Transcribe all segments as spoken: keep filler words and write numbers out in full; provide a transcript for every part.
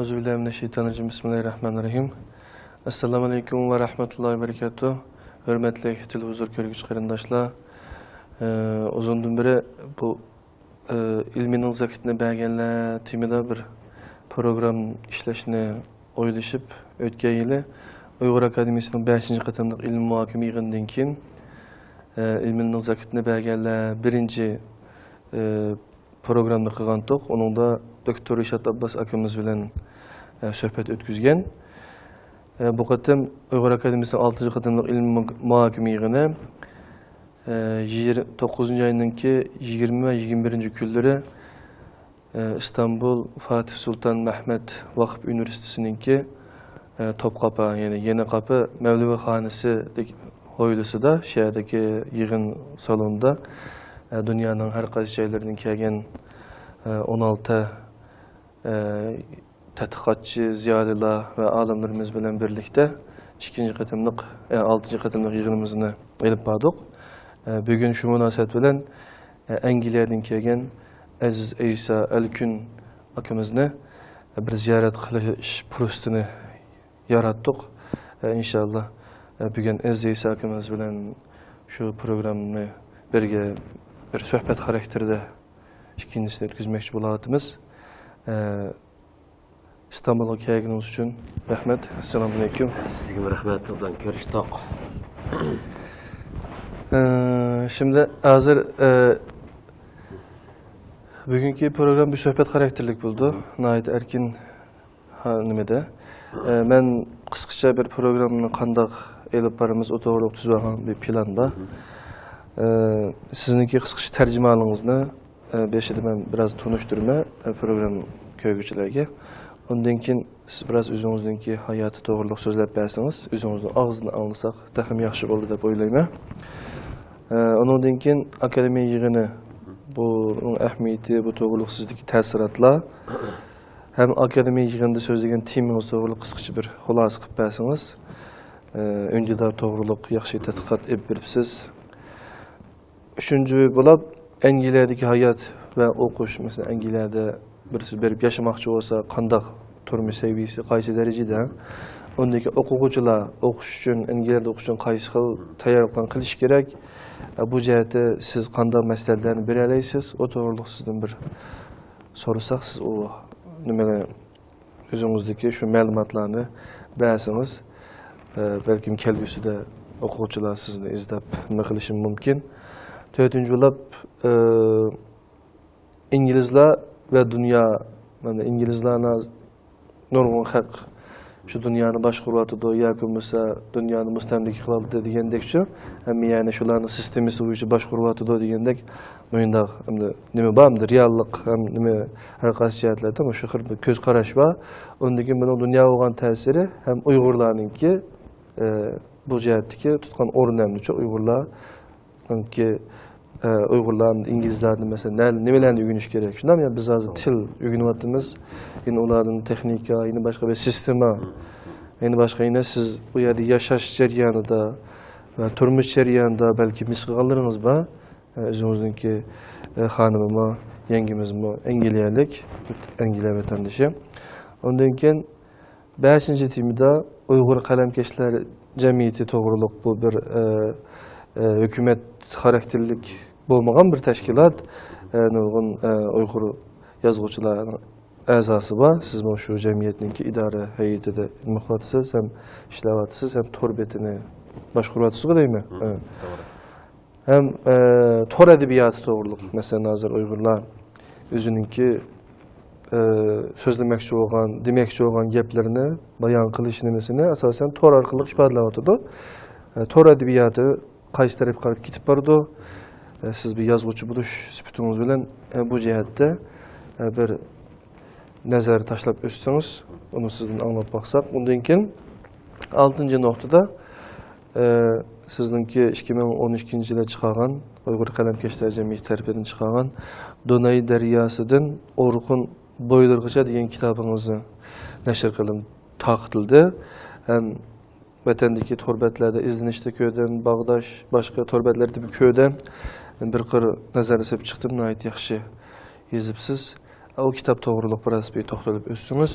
ئەئۇزۇبىللاھىمىنەششەيتانىررەجىم. بىسمىللاھىررەھمانىررەھىم. ئەسسالامۇئەلەيكۇم ۋە رەھمەتۇللاھى ۋە بەرىكاتۇھ. ھۆرمەتلىك تېلېۋىزور كۆرگۈچى قېرىنداشلار، ئى، ئۇزۇندىن بېرى بۇ، ئى، ئىلمىنىڭ زاكىتىنى بەرگەنلەر تېمىدا بىر پروگرامما ئىشلەشنى ئويلىشىپ، ئۆتكەن يىلى ئۇيغۇر ئاكادېمىيىسىنىڭ بەشىنچى قېتىملىق ئىلمىي مۇھاكىمە يىغىنىدىن كېيىن، ئى، ئىلمىنىڭ زاكىتىنى بەرگەنلەر بىرىنچى، ئى، پروگرامما قىلغانتۇق. ئۇنىڭدا دوكتور رىشات ئابباس ئاكىمىز بىلەن، ئە، سۆھبەت ئۆتكۈزگەن. ئە، بۇ قېتىم ئۇيغۇر ئاكادېمىيىسىنىڭ ئالتىنچى قېتىملىق ئىلمىي مۇ-، مۇھاكىمە يىغىنى، ئە، يىگىر-، توققۇزىنچى ئاينىڭكى يىگىرمە ۋە يىگىرمە بىرىنچى كۈنلىرى، ئە، ئىستانبۇل فاتىھ سۇلتان مەھمەت ۋاقىپ ئۇنىۋېرسىتېتىنىڭكى ئە، توپقاپا، يەنى يېنىقاپا مەۋلىۋىخانىسى ھويلىسىدا، شەھەردىكى يىغىن سالونىدا، ئە، دۇنيانىڭ ھەر قايسى جايلىرىدىن كەلگەن، ئە، ئون ئالتە، ئە، تەتقىقاتچى، زىيالىيلار ۋە ئالىملىرىمىز بىلەن بىرلىكتە ئىككىنچى قېتىملىق، ئە، ئالتىنچى قېتىملىق يىغىنىمىزنى ئېلىپ باردۇق. ئە، بۈگۈن شۇ مۇناسىۋەت بىلەن، ئە، ئەنگلىيەدىن كەلگەن ئەزىز ئەيسا ئەلكۈن ئاكىمىزنى بىر زىيارەت قىلىش پۇرسىتىنى ياراتتۇق. ئە، ئىنشاللا، ئە، بۈگۈن ئەزىز ئەيسا ئاكىمىز بىلەن شۇ پروگراممىنى بىرگە بىر سۆھبەت خاراكتېرىدە ئىككىنچىسىنى ئۆتكۈزمەكچى بولۇۋاتىمىز. ئە، ئىستانبۇلغا كەلگىنىڭىز ئۈچۈن رەھمەت. ئەسسالامۇئەلەيكۇم. سىزگىمۇ رەھمەت، ئوبدان كۆرۈشتۇق. ئە، شىمدى ھازىر، ئە، بۈگۈنكى پروگرامما بىر سۆھبەت خاراكتېرلىك بولىدۇ. ناھايىتى ئەركىن، ھا، نېمىدە. ئە، مەن قىسقىچە بىر پروگراممىنى قانداق ئېلىپ بارىمىز، ئۇ توغرىلىق تۈزۈۋالغان بىر پىلان بار. ئە، سىزنىڭكى قىسقىچە تەرجىمىھالىڭىزنى، ئە، بېشىدا مەن بىراز تونۇشتۇرىمەن، ئە، پروگرامما كۆرگۈچىلەرگە. ئۇندىن كېيىن سىز بىراز ئۆزىڭىزنىڭكى ھاياتى توغرىلىق سۆزلەپ بەرسىڭىز، ئۆزىڭىزنىڭ ئاغزىدىن ئاڭلىساق تېخىمۇ ياخشى بولىدۇ دەپ ئويلايمەن. ئە، ئۇنىڭدىن كېيىن ئاكادېمىيە يىغىنى، بۇنىڭ ئەھمىيىتى، بۇ توغرىلىق سىزدىكى تەسىراتلار ھەم ئاكادېمىيە يىغىنىدا سۆزلىگەن تېمىڭىز توغرىلىق قىسقىچە بىر خۇلاسە قىلىپ بەرسىڭىز، ئە، ئۈندىدار توغرىلىق ياخشى تەتقىقات ئېلىپ بېرىپسىز. ئۈچىنچى بولۇپ، ئەنگلىيەدىكى ھايات ۋە ئوقۇش، مەسىلەن، ئەنگلىيەدە بىرسى بېرىپ ياشىماقچى بولسا، قانداق تۇرمۇش سەۋىيەسى، قايسى دەرىجىدە؟ ئۇندىن كېيىن ئوقۇغۇچىلار ئوقۇش ئۈچۈن، ئەنگلىيەدە ئوقۇش ئۈچۈن قايسى خىل تەييارلىقلارنى قىلىشى كېرەك؟ بۇ جەھەتتە سىز قانداق مەسلىھەتلەرنى بېرەلەيسىز؟ ئۇ توغرىلىق سىزدىن بىر سورىساق، سىز ئۇ نېمىنى ئۆزىڭىزدىكى شۇ مەلۇماتلارنى بەرسىڭىز، ئە، بەلكىم كەلگۈسىدە ئوقۇغۇچىلار سىزنى ئىزدەپ نېمە قىلىشى مۇمكىن. تۆتىنچى بولۇپ، ئە، ئىنگلىزلار ۋە دۇنيا، مانا، ئىنگلىزلارنى نۇرغۇن خەق شۇ دۇنيانى باشقۇرۇۋاتىدۇ ياكى بولمىسا دۇنيانى مۇستەملىكە قىلىۋاتىدۇ دېگەندەكچۇ، ھەممە يەرنى شۇلارنىڭ سىستېمىسى بويىچە باشقۇرۇۋاتىدۇ دېگەندەك مۇنداق ئەمدى نېمە بار، ئەمدى رېئاللىق ھەم نېمە ھەر قايسى جەھەتلەردە مۇشۇ خىل بىر كۆز قاراش بار. ئۇندىن كېيىن بۇنىڭ دۇنياغا بولغان تەسىرى ھەم ئۇيغۇرلارنىڭكى، ئە، بۇ جەھەتتىكى تۇتقان ئورنى ھەمدىچۇ ئۇيغۇرلارنىڭكى، ئە، ئۇيغۇرلار ئىنگلىزلاردىن مەسىلەن نە-، نېمىلەرنى ئۆگىنىش كېرەك؟ شۇنداقمۇ؟ يەنى بىز ھازىر تىل ئۆگىنىۋاتىمىز. يەنە ئۇلاردىن تېخنىكا، يەنە باشقا بىر سىستېما، يەنە باشقا يەنە سىز ئۇ يەردە ياشاش جەريانىدا ۋە تۇرمۇش جەريانىدا بەلكى مىس قىلغانلىرىڭىز بار. ئۆزىڭىزنىڭكى، ئە، خانىمىمۇ، يەڭگىمىزمۇ ئەنگلىيەلىك، ئەنگلىيە ۋەتەندىشى. ئۇندىن كېيىن بەشىنچى تېمىدا ئۇيغۇر قەلەمكەشلەر جەمئىيىتى توغرۇلۇق بۇ بىر، ئە، ئە، ھۆكۈمەت خاراكتېرلىك بولمىغان بىر تەشكىلات. ئە، نۇرغۇن، ئە، ئۇيغۇر يازغۇچىلارنىڭ ئەزاسى بار. سىزمۇ شۇ جەمئىيەتنىڭكى ئىدارە ھەيئىتىدە نېمە قىلىۋاتىسىز ھەم ئىشلەۋاتىسىز ھەم تور بېتىنى باشقۇرۇۋاتىسىزغۇ دەيمەن. ئە. توغرا. ھەم، ئە، تور ئەدەبىياتى توغرۇلۇق، مەسىلەن، ھازىر ئۇيغۇرلار ئۆزىنىڭكى، ئە، سۆزلىمەكچى بولغان، دېمەكچى بولغان گەپلىرىنى بايان قىلىش نېمىسىنى ئاساسەن تور ئارقىلىق ئىپادىلەۋاتىدۇ. ئە، تور ئەدەبىياتى قايسى تەرەپكە قاراپ كېتىپ بارىدۇ؟ ئە، سىز بىر يازغۇچى بولۇش سۈپىتىڭىز بىلەن، ئە، بۇ جەھەتتە، ئە، بىر نەزەر تاشلاپ ئۆتسىڭىز، ئۇنى سىزدىن ئاڭلاپ باقساق. ئۇندىن كېيىن ئالتىنچى نۇقتىدا، ئە، سىزنىڭكى ئىككى مىڭ ئون ئىككىنچى يىلى چىقارغان، ئۇيغۇر قەلەمكەشلەر جەمئىيىتى تەرىپىدىن چىقارغان دوناي دەرياسىدىن ئورخۇن بويلىرىغىچە دېگەن كىتابىڭىزنى نەشر قىلىپ تارقىتىلدى. ھەم ۋەتەندىكى تور بەتلەردە ئىزدىنىشتە كۆردۈم، باغداش، باشقا تور بەتلەردە كۆردۈم. بىر قىر نەزەر سېلىپ چىقتىم، ناھايىتى ياخشى يېزىپسىز. ئۇ كىتاب توغرۇلۇق بىراز بىر توختىلىپ ئۆتسىڭىز.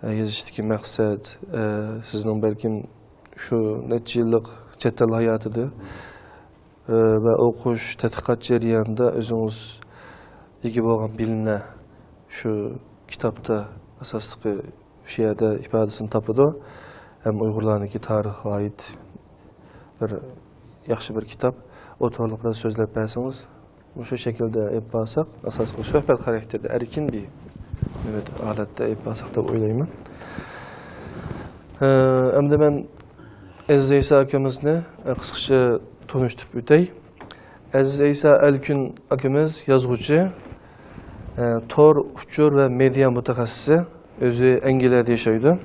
يېزىشتىكى مەقسەت، ئە، سىزنىڭ بەلكىم شۇ نەچچە يىللىق چەت ئەل ھاياتىدا، ئە، ۋە ئوقۇش، تەتقىقات جەريانىدا ئۆزىڭىز ئىگە بولغان بىلىملەر شۇ كىتابتا ئاساسلىقى شۇ يەردە ئىپادىسىنى تاپىدۇ. ھەم ئۇيغۇرلارنىڭكى تارىخىغا ئائىت بىر ياخشى بىر كىتاب. ئوتتۇرىلىق بىلەن سۆزلەپ بەرسىڭىز، مۇشۇ شەكىلدە ئېلىپ بارساق، ئاساسلىقى سۆھبەت خاراكتېرىدە، ئەركىن بىر نېمە ھالەتتە ئېلىپ بارساق دەپ ئويلايمەن. ئە، ئەمدى مەن ئەزىز ئەيسا ئاكىمىزنى، ئە، قىسقىچە تونۇشتۇرۇپ ئۆتەي. ئەزىز ئەيسا ئەلكۈن ئاكىمىز يازغۇچى، ئە، تور، ئۇچۇر ۋە مېدىيا مۇتەخەسسىسى، ئۆزى ئەنگلىيەدە ياشايدۇ.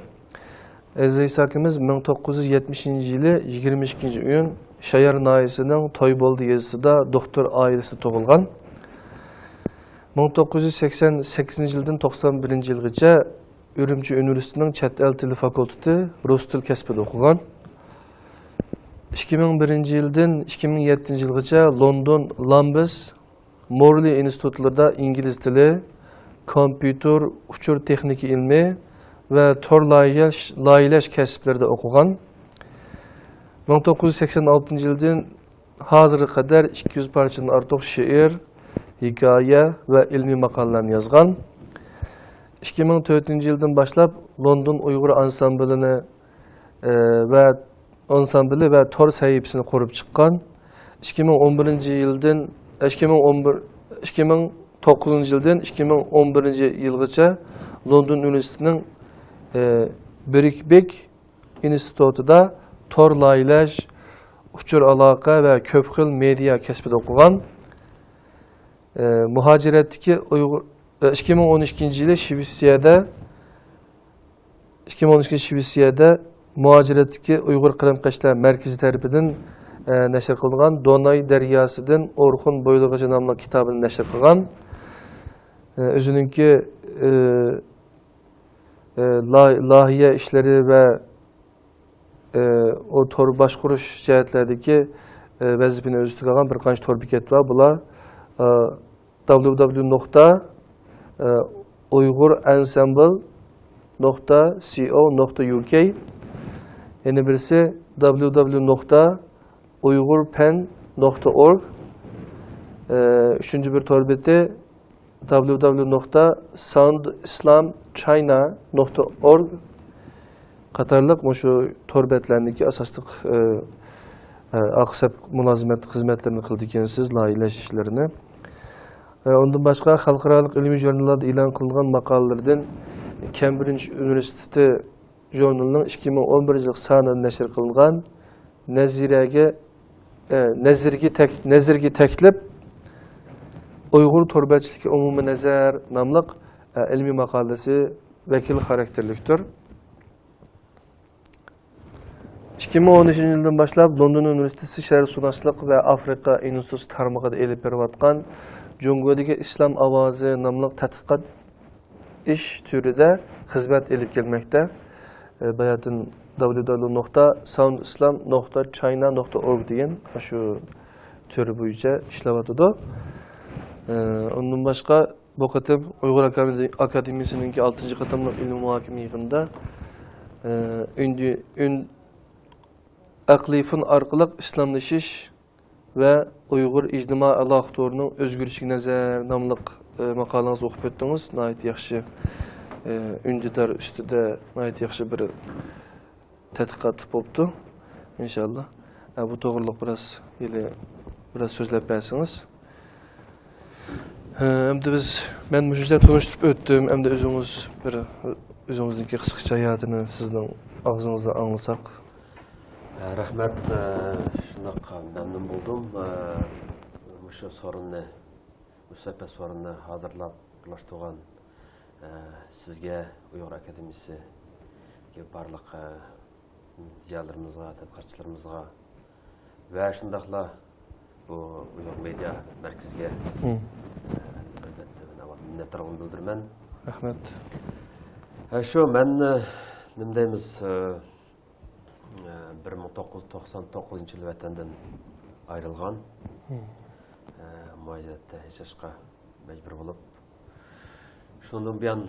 ئەزىز ئەيسا ئاكىمىز مىڭ توققۇز يۈز يەتمىشىنچى يىلى يىگىرمە ئىككىنچى ئىيۇن شايار ناھىيەسىنىڭ تويبولدى يېزىسىدا دوختۇر ئائىلىسىدە تۇغۇلغان. مىڭ توققۇز يۈز سەكسەن سەككىزىنچى يىلدىن توقسان بىرىنچى يىلغىچە ئۈرۈمچى ئۇنىۋېرسىتېتىنىڭ چەت ئەل تىلى فاكۇلتېتى رۇس تىل كەسپىدە ئوقۇغان. ئىككى مىڭ بىرىنچى يىلدىن ئىككى مىڭ يەتتىنچى يىلغىچە لوندون لامبېس مورلى ئىنستىتۇتلىرىدا ئىنگلىز تىلى، كومپيۇتېر، ئۇچۇر تېخنىكا ئىلمى ۋە تور لايىھەلەش، لايىھەلەش كەسىپلىرىدە ئوقۇغان. مىڭ توققۇز يۈز سەكسەن ئالتىنچى يىلدىن ھازىرغا قەدەر ئىككى يۈز پارچىدىن ئارتۇق شېئىر، ھېكايە ۋە ئىلمىي ماقالىلەرنى يازغان. ئىككى مىڭ تۆتىنچى يىلدىن باشلاپ لوندون ئۇيغۇر ئانسامبىلىنى، ئى، ۋە ئانسامبىلى ۋە تور سەھىپىسىنى قۇرۇپ چىققان. ئىككى مىڭ ئون بىرىنچى يىلدىن، ئىككى مىڭ ئون بىر، ئىككى مىڭ توققۇزىنچى يىلدىن ئىككى مىڭ ئون بىرىنچى يىلغىچە لوندون ئۇنىۋېرسىتېتىنىڭ، ئى، بىركبىك ئىنستىتۇتىدا تور لايىھەلەش، ئۇچۇر ئالاقە ۋە كۆپ خىل مېدىيا كەسپىدە ئوقۇغان. ئى، مۇھاجىرەتتىكى ئۇيغۇر، ئى، ئىككى مىڭ ئون ئىككىنچى يىلى شىۋېتسىيەدە، ئىككى مىڭ ئون ئىككىنچى شىۋېتسىيەدە مۇھاجىرەتتىكى ئۇيغۇر قېرىنداشلار مەركىزى تەرىپىدىن، ئى، نەشر قىلىنغان دوناي دەرياسىدىن ئورخۇن بويلىغىچە ناملىق كىتابىنى نەشر قىلغان. ئى، ئۆزىنىڭكى، ئى، ئى، لا-، لايىھە ئىشلىرى ۋە ئى، ئۇ تور باشقۇرۇش جەھەتلەردىكى، ئى، ۋەزىپىنى ئۆز ئۈستىگە ئالغان بىر قانچە تور بېكەت بار. بۇلار، ئى، دابليۇ دابليۇ نۇقتا ئۇيغۇر ئەنسامبىل نۇقتا سى ئو نۇقتا يۇ كەي، يەنە بىرسى دابليۇ دابليۇ نۇقتا ئۇيغۇر پەن نۇقتا ئورگ، ئى، ئۈچىنچى بىر تور بېتى دابليۇ دابليۇ نۇقتا ساوند ئىسلام چاينا نۇقتا ئورگ قاتارلىق مۇشۇ تور بەتلەرنىڭكى ئاساسلىق، ئى، ئى، ئارقا سەپ مۇلازىمەت خىزمەتلىرىنى قىلىدىكەنسىز، لايىھەلەش ئىشلىرىنى. ئى، ئۇندىن باشقا، خەلقئارالىق ئىلمىي ژۇرناللاردا ئېلان قىلىنغان ماقالىلىرىدىن كەمبرىج ئۇنىۋېرسىتېتى ژۇرنىلىنىڭ ئىككى مىڭ ئون بىرىنچى يىل سانىدا نەشر قىلىنغان نەزىرەگە، ئە، نەزىرگە تەك-، نەزىرگە تەكلىپ ئۇيغۇر تور بەتچىلىكى ئومۇمىي نەزەر ناملىق، ئە، ئىلمىي ماقالىسى ۋەكىل خاراكتېرلىكتۇر. ئىككى مىڭ ئون ئۈچىنچى يىلدىن باشلاپ لوندون ئۇنىۋېرسىتېتى شەرقشۇناسلىق ۋە ئافرىقا ئىنستىتۇتى تارمىقىدا ئېلىپ بېرىۋاتقان جۇڭگودىكى ئىسلام ئاۋازى ناملىق تەتقىقات ئىش تۈرىدە خىزمەت ئېلىپ كەلمەكتە. ئە، باياتىن دابليۇ دابليۇ نۇقتا ساوند ئىسلام نۇقتا چاينا نۇقتا ئورگ دېگەن شۇ تۈر بويىچە ئىشلەۋاتىدۇ. ئە، ئۇندىن باشقا، بۇ قېتىم ئۇيغۇر ئاكادېمىيىسىنىڭكى ئالتىنچى قېتىملىق ئىلمىي مۇھاكىمە يىغىنىدا، ئە، ئۈندى-، ئۈن-، ئەقلىي فون ئارقىلىق ئىسلاملىشىش ۋە ئۇيغۇر ئىجتىمائىي ئالاقە تورىنىڭ ئۆزگىرىشىگە نەزەر ناملىق، ئى، ماقالىڭىزنى ئوقۇپ ئۆتتىڭىز. ناھايىتى ياخشى، ئى، ئۈندىدار ئۈستىدە ناھايىتى ياخشى بىر تەتقىقات بوپتۇ. ئىنشاللا. ئە، بۇ توغرىلىق بىراز، ھېلى بىراز سۆزلەپ بەرسىڭىز. ھە، ئەمدى بىز، مەن مۇشۇ يەردە تونۇشتۇرۇپ ئۆتتۈم. ئەمدى ئۆزىڭىز بىر، ئۆزىڭىزنىڭكى قىسقىچە ھاياتىنى سىزنىڭ ئاغزىڭىزدىن ئاڭلىساق. رەھمەت، ئە، شۇنداق مەمنۇن بولدۇم. ئە، مۇشۇ سورۇننى، مۇشۇ سۆھبەت سورۇنىنى ھازىرلاپ ئورۇنلاشتۇرغان، ئە، سىزگە، ئۇيغۇر ئاكادېمىيىسىدىكى بارلىق، ئە، زىيالىيلىرىمىزغا، تەتقىقاتچىلىرىمىزغا ۋە شۇنداقلا بۇ ئۇيغۇر مېدىيا مەركىزىگە، مم. ئە، ئەلۋەتتە، مەن ئاۋۋال مىننەتدارلىقىمنى بىلدۈرىمەن. رەھمەت. ھە، شۇ، مەن، ئە، نېمە دەيمىز، ئە، ئە، بىر مىڭ توققۇز يۈز توقسان توققۇزىنچى يىلى ۋەتەندىن ئايرىلغان. مم. ئە، مۇھاجىرەتتە ياشاشقا مەجبۇر بولۇپ، شۇندىن بۇيان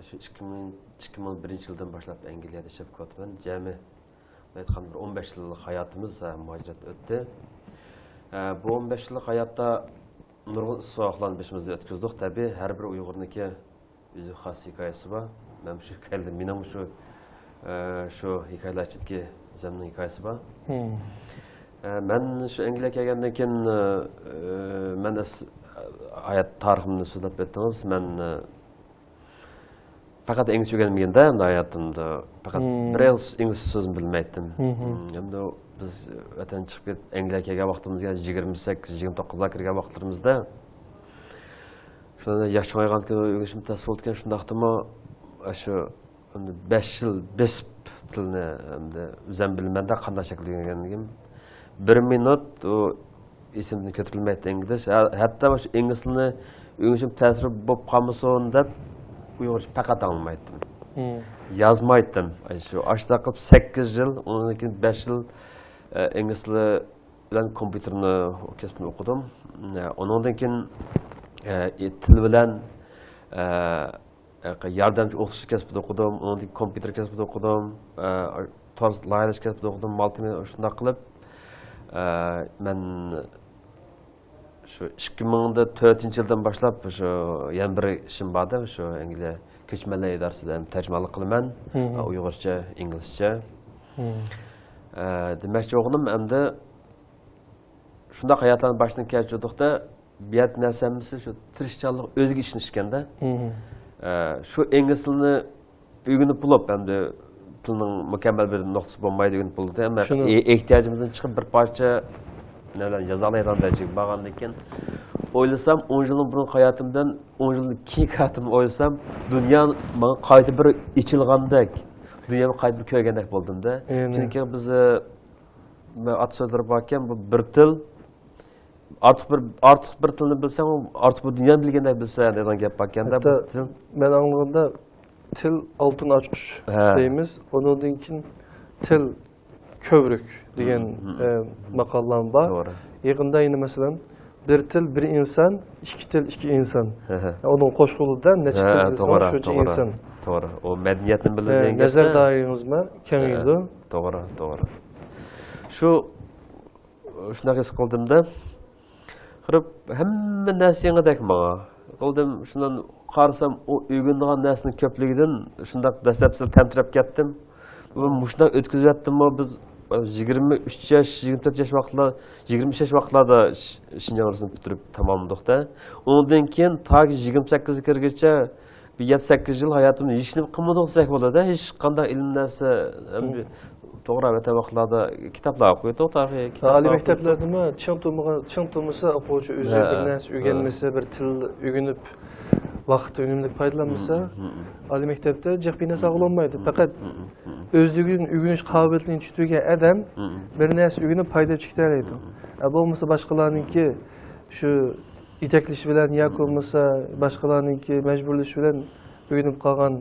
شۇ ئىككى مىڭ، ئىككى مىڭ بىرىنچى يىلدىن باشلاپ ئەنگلىيەدە ياشاپ كېلىۋاتىمەن. جەمئىي ئېيتقاندا بىر ئون بەش يىللىق ھاياتىمىز، ھە، مۇھاجىرەتتە ئۆتتى. ھە، بۇ ئون بەش يىللىق ھاياتتا نۇرغۇن ئىسسىق ۋاقىتلارنى بېشىمىزدىن ئۆتكۈزدۇق. تەبىئىي، ھەر بىر ئۇيغۇرنىڭكى ئۆزى خاس ھېكايىسى بار. مەن شۇ كەلدىم، مېنىڭ شۇ، ئە، شۇ ھېكايىلەر ئىچىدىكى ئۆزۈمنىڭ ھېكايىسى بار. ئە، مەن شۇ ئەنگلىيەگە كەلگەندىن كېيىن، ئە، مەن ئەس-، ھايات تارىخىمنى سۆزلەپ ئۆتتىڭىز. مەن، ئە، پەقەت ئىنگلىزچە ئۆگەنمىگەندە، ئەمدى ھاياتىمدا پەقەت بىر ئىنگلىز، ئىنگلىز سۆزىمۇ بىلمەيتتىم. ئەمدى بىز ۋەتەن چىقىپ كېتىپ، ئەنگلىيەگە كەلگەن ۋاقتىمىزغا يىگىرمە سەككىز، يىگىرمە توققۇزلارغا كىرگەن ۋاقىتلىرىمىزدا، شۇندا ياش چوڭايغانكىن، ئۆگىنىشىم تەس بولىدىكەن، شۇنداقتىمۇ شۇ ئەمدى بەش يىل بېسىپ تىلنى ئەمدى ئۆزۈم بىلمەمدە قانداق شەكىلدە ئۆگەنگەنلىكىم. بىر مىنۇت ئۇ ئېسىمدىن كۆتۈرۈلمەيتتى ئىنگلىز. ھە-، ھەتتا مۇشۇ ئىنگلىز تىلىنى ئۆگىنىشىم تەسىر بولۇپ قالمىسۇن دەپ ئۇيغۇرچە پەقەت ئاڭلىمايتتىم. يازمايتتىم. ئاي، شۇ ئاشۇنداق قىلىپ سەككىز يىل، ئۇنىڭدىن كېيىن بەش يىل، ئە، ئىنگلىز تىلى بىلەن كومپيۇتېرنى كەسپىنى ئوقۇدۇم. ئە، ئۇنىڭدىن كېيىن، ئە، تىل بىلەن، ئە، ياردەمچى ئوقۇتقۇچى كەسپىدە ئوقۇدۇم، ئۇنىڭدىن كېيىن كومپيۇتېر كەسپىدە ئوقۇدۇم، ئە، تور لايىھەلەش كەسپىدە ئوقۇدۇم، مالتىمېدىيا شۇنداق قىلىپ، ئە، مەن شۇ ئىككى مىڭ تۆتىنچى يىلدىن باشلاپ شۇ يەنە بىر ئىشىم بار-دە، شۇ ئەنگلىيە كۆچمەنلەر ئىدارىسىدە تەرجىمانلىق قىلىمەن. ئۇيغۇرچە، ئىنگلىزچە. ئە، دېمەكچى بولغىنىم ئەمدى شۇنداق ھاياتلارنى باشتىن كەچۈردۇق-دە، بۇ يەردە نەرسە ھەممىسى شۇ تىرىشچانلىق، ئۆزىگە ئىشىنىش ئىكەن-دە. ئە، شۇ ئىنگلىز تىلىنى ئۆگىنىپ بولۇپ، ئەمدى تىلنىڭ مۇكەممەل بىر نۇقتىسى بولمايدۇ، ئۆگىنىپ بولىدۇ. ئەمما ئە-، ئېھتىياجىمىزدىن چىقىپ بىر پارچە نېمىلەرنى يازالايدىغان دەرىجىگە بارغاندىن كېيىن ئويلىسام، ئون يىلنىڭ بۇرۇنقى ھاياتىمدىن ئون يىلدىن كېيىنكى ھاياتىمنى ئويلىسام، دۇنيا ماڭا قايتا بىر ئېچىلغاندەك، دۇنيامنى قايتا بىر كۆرگەندەك بولدۇم-دە. چۈنكى بىز، ئە، مەن ئاتا سۆزلىرى باركەن، بۇ بىر تىل، ئارتۇق بىر، ئارتۇق بىر تىلنى بىلسەڭ، ئارتۇق بىر دۇنيانى بىلگەندەك بىلىسەن دەيدىغان گەپ باركەن-دە، بۇ تىل. مەن ئاڭلىغاندا، تىل ئالتۇن ئاچقۇچ دەيمىز. ئۇنىڭدىن كېيىن تىل كۆۋرۈك دېگەن، ئە، ماقاللارمۇ بار. يېقىندا يەنە مەسىلەن، بىر تىل، بىر ئىنسان، ئىككى تىل، ئىككى ئىنسان. ئۇنىڭ قوشقىلىدا نەچچە تىل بىلسەڭ، شۇنچە ئىنسان. توغرا. ئۇ مەدەنىيەتنى بىلىدۇ دېگەن گەپتە. نەزەر دائىرىڭىزمۇ كېڭىيىدۇ. توغرا، توغرا. شۇ شۇنداق ھېس قىلدىم-دە. قىرىپ ھەممە نەرسە يېڭىدەك ماڭا. قىلدىم، شۇنداق قارىسام، ئۇ ئۆگىنىدىغان نەرسىنىڭ كۆپلۈكىدىن شۇنداق دەسلەپسىلا تەمتىرەپ كەتتىم. بۇ مۇشۇنداق ئۆتكۈزۈۋەتتىممۇ بىز يىگىرمە ئۈچ ياش، يىگىرمە تۆت ياش ۋاقىتلار، يىگىرمە ئۈچ ياش ۋاقىتلاردا ش-، شىنجاڭ ئۇنىۋېرسىتېتىنى پۈتتۈرۈپ تاماملىدۇق-دە. ئۇنىڭدىن كېيىن تاكى يىگىرمە سەككىزگە كىرگىچە بىر يەتتە سەككىز يىل ھاياتىمنى ھېچنېمە قىلمىدۇق دېسەك بولىدۇ. ھېچقانداق ئىلىم نەرسە، توغرا، ۋەتەن ۋاقىتلاردا كىتابلار ئوقۇيتتۇق، تارىخىي كىتابلار. ئالىي مەكتەپلەردىمۇ چىڭ تۇرمىغان، چىڭ تۇرمىسا ئوقۇغۇچى ئۆزى بىر نەرسە ئۆگەنمىسە، بىر تىل ئۆگىنىپ، ۋاقىتتا ئۈنۈملۈك پايدىلانمىسا، ئالىي مەكتەپتە جىق بىر نەرسە ئاڭلىمايدۇ. پەقەت ئۆزلۈكىدىن ئۆگىنىش قابىلىيىتىنى يېتىشتۈرگەن ئادەم بىر نەرسە ئۆگىنىپ پايدا ئېلىپ چىقىدۇ. ئە، بولمىسا باشقىلارنىڭكى شۇ يېتەكلىشى بىلەن ياكى بولمىسا باشقىلارنىڭكى مەجبۇرلىشى بىلەن ئۆگىنىپ قالغان،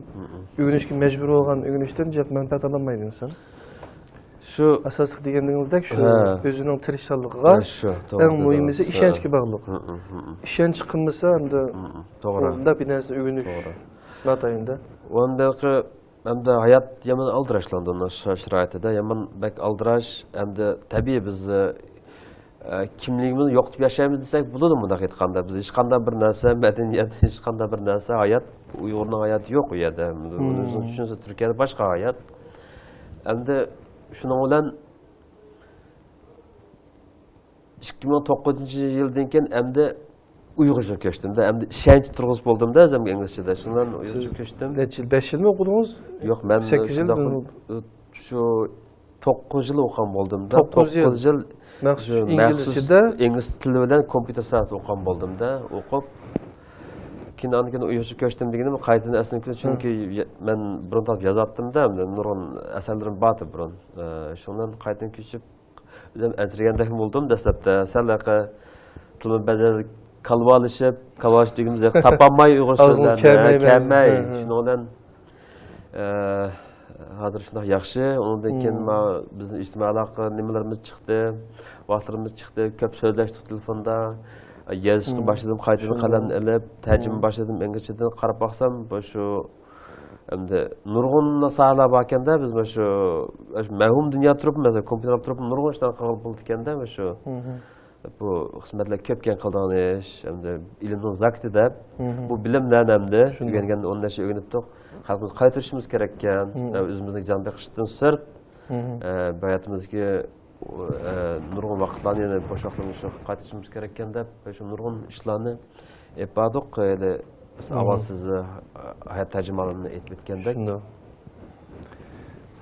ئۆگىنىشكە مەجبۇر بولغان ئۆگىنىشتىن جىق مەنپەئەت ئالالمايدۇ ئىنسان. شۇ ئاساسلىق دېگىنىڭىزدەك شۇ ئئۆزىنىڭ تىرىشچانلىقىغا، ئەڭ مۇھىمىسى ئىشەنچكە باغلىق. ئىشەنچ قىلمىسا، ئەمدى توغرا، ئۇنداق بىر نەرسىنى ئۆگىنىش ناتايىن-دە. ئۇنداقى ئەمدى ھايات يامان ئالدىراشلاندى، ئۇنىڭ شا-، شارائىتىدا يامان بەك ئالدىراش. ئەمدى تەبىئىي بىز، ئە، كىملىكىمىزنى يوقىتىپ ياشايمىز دېسەك بولىدۇ، مۇنداق ئېيتقاندا. بىز ھېچقانداق بىر نەرسە، مەدەنىيەت، ھېچقانداق بىر نەرسە، ھايات، ئۇيغۇرنىڭ ھاياتى يوق ئۇ يەردە. ئۇنى ئۆزىڭىز چۈشىنىسىز، تۈركىيەدە باشقا ھايات. ئەمدى شۇنىڭ بىلەن ئىككى مىڭ توققۇزىنچى يىلدىن كېيىن ئەمدى ئۇيغۇرچە كۆچتۈم-دە، ئەمدى ئىشەنچ تۇرغۇزۇپ بولدۇم-دە، ئۆزۈمگە ئىنگلىزچىدە. شۇنىڭ بىلەن ئۇيغۇرچە كۆچتۈم. نەچچە يىل؟ بەش يىلمۇ ئوقۇدىڭىز؟ يوق، مەن سەككىز يىل شۇنداق، شۇ توققۇز يىل ئوقۇغان بولدۇم-دا. توققۇز يىل. توققۇز يىل مەخسۇس شۇ ئىنگلىز مەخسۇس تىلىدا؟ ئىنگلىز تىلى بىلەن كومپيۇتېر سائەتى ئوقۇغان بولدۇم-دا، ئوقۇپ. كېيىن، ئاندىن كېيىن ئۇيغۇرچە كۆچتۈم دېگىنىم قايتىدىن ئەسلىمگە كېلىپ، چۈنكى مەن بۇرۇن تاپ يازاتتىم-دا، نۇرغۇن ئەسەرلىرىم بارتى بۇرۇن. ئە، شۇنىڭ بىلەن قايتىدىن كۆچۈپ، ئۆزۈم ئەنسىرىگەندەكمۇ بولدۇم دەسلەپتە. سەل ھېلىقى تىلمۇ بەزەن كالۋالىشىپ، كالۋالىشىپ دېگىنىمىز يوق، تاپالماي ئۇيغۇرچە ئاغزىڭىز سۆزلەرنى، كەلمەي، كەلمەي. شۇنىڭ بىلەن، ئە، ھازىر شۇنداق ياخشى. ئۇنىڭدىن كېيىن مانا بىزنىڭ ئىجتىمائىي ئالاقە نېمىلىرىمىز چىقتى، ۋاسىتىلىرىمىز چىقتى، كۆپ سۆزلەشتۇق تېلېفوندا. يېزىشقا باشلىدىم، قايتىدىن قەلەمنى ئېلىپ، تەرجىمە باشلىدىم ئىنگلىزچىدىن. قاراپ باقسام، بۇ شۇ ئەمدى نۇرغۇن ساھەلەر باركەندە، بىز مانا شۇ، شۇ مەۋھۇم دۇنيا تۇرۇپ، مەسىلەن، كومپيۇتېرلار تۇرۇپ نۇرغۇن ئىشلارنى قىلغىلى بولىدىكەندە، مانا شۇ. بۇ خىزمەتلەر كۆپكەن قىلىدىغان ئىش، ئەمدى ئىلىمنىڭ زاكىتى دەپ، بۇ بىلىم نەنەمدى؟ شۇنداق. ئۆگەنگەندە ئون نەچچە ئۆگىنىپتۇق. خەلقىمىزگە قايتۇرۇشىمىز كېرەككەن. ئۆزىمىزنىڭ جان بېقىشتىن سىرت، ئە، بۇ ھاياتىمىزدىكى، ئە، نۇرغۇن ۋاقىتلارنى، يەنە بوش ۋاقىتلارنى شۇ قايتۇرۇشىمىز كېرەككەن دەپ، شۇ نۇرغۇن ئىشلارنى ئېلىپ باردۇق. ھېلى بىز ئاۋۋال سىز، ئە، ھايات تەرجىمانىنى ئېيتىپ ئۆتكەندەك. شۇنداق.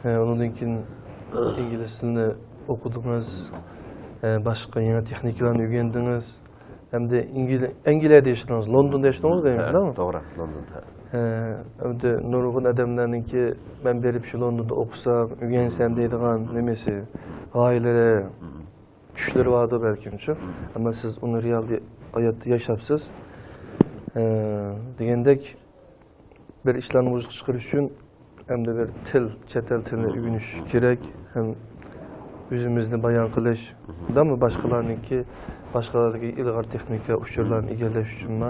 ھە، ئۇنىڭدىن كېيىن ئىنگلىز تىلىنى ئوقۇدىڭىز، ھە، باشقا يېڭى تېخنىكىلارنى ئۆگەندىڭىز. ھەمدە ئىنگل-، ئەنگلىيەدە ياشىدىڭىز، لوندوندا ياشىدىڭىز دەيمەن، ھە، توغرا؟ توغرا، لوندوندا. ھە، ھەمدە نۇرغۇن ئادەملەرنىڭكى، مەن بېرىپ شۇ لوندوندا ئوقۇسام، ئۆگەنسەم دەيدىغان نېمىسى، غايىلىرى، چۈشلىرى باردۇ بەلكىمچۇ. ئەمما سىز ئۇنى رېئال ھاياتتا ياشاپسىز. ھە، دېگەندەك، بىر ئىشلارنى ۋۇجۇدقا چىقىرىش ئۈچۈن ھەمدە بىر تىل، چەت ئەل تىلىنى ئۆگىنىش كېرەك. ھەم ئۆزىمىزنى بايان قىلىش، دەمۇ باشقىلارنىڭكى، باشقىلاردىكى ئىلغار تېخنىكا ئۇچۇرلارنى ئىگىلەش ئۈچۈنمۇ،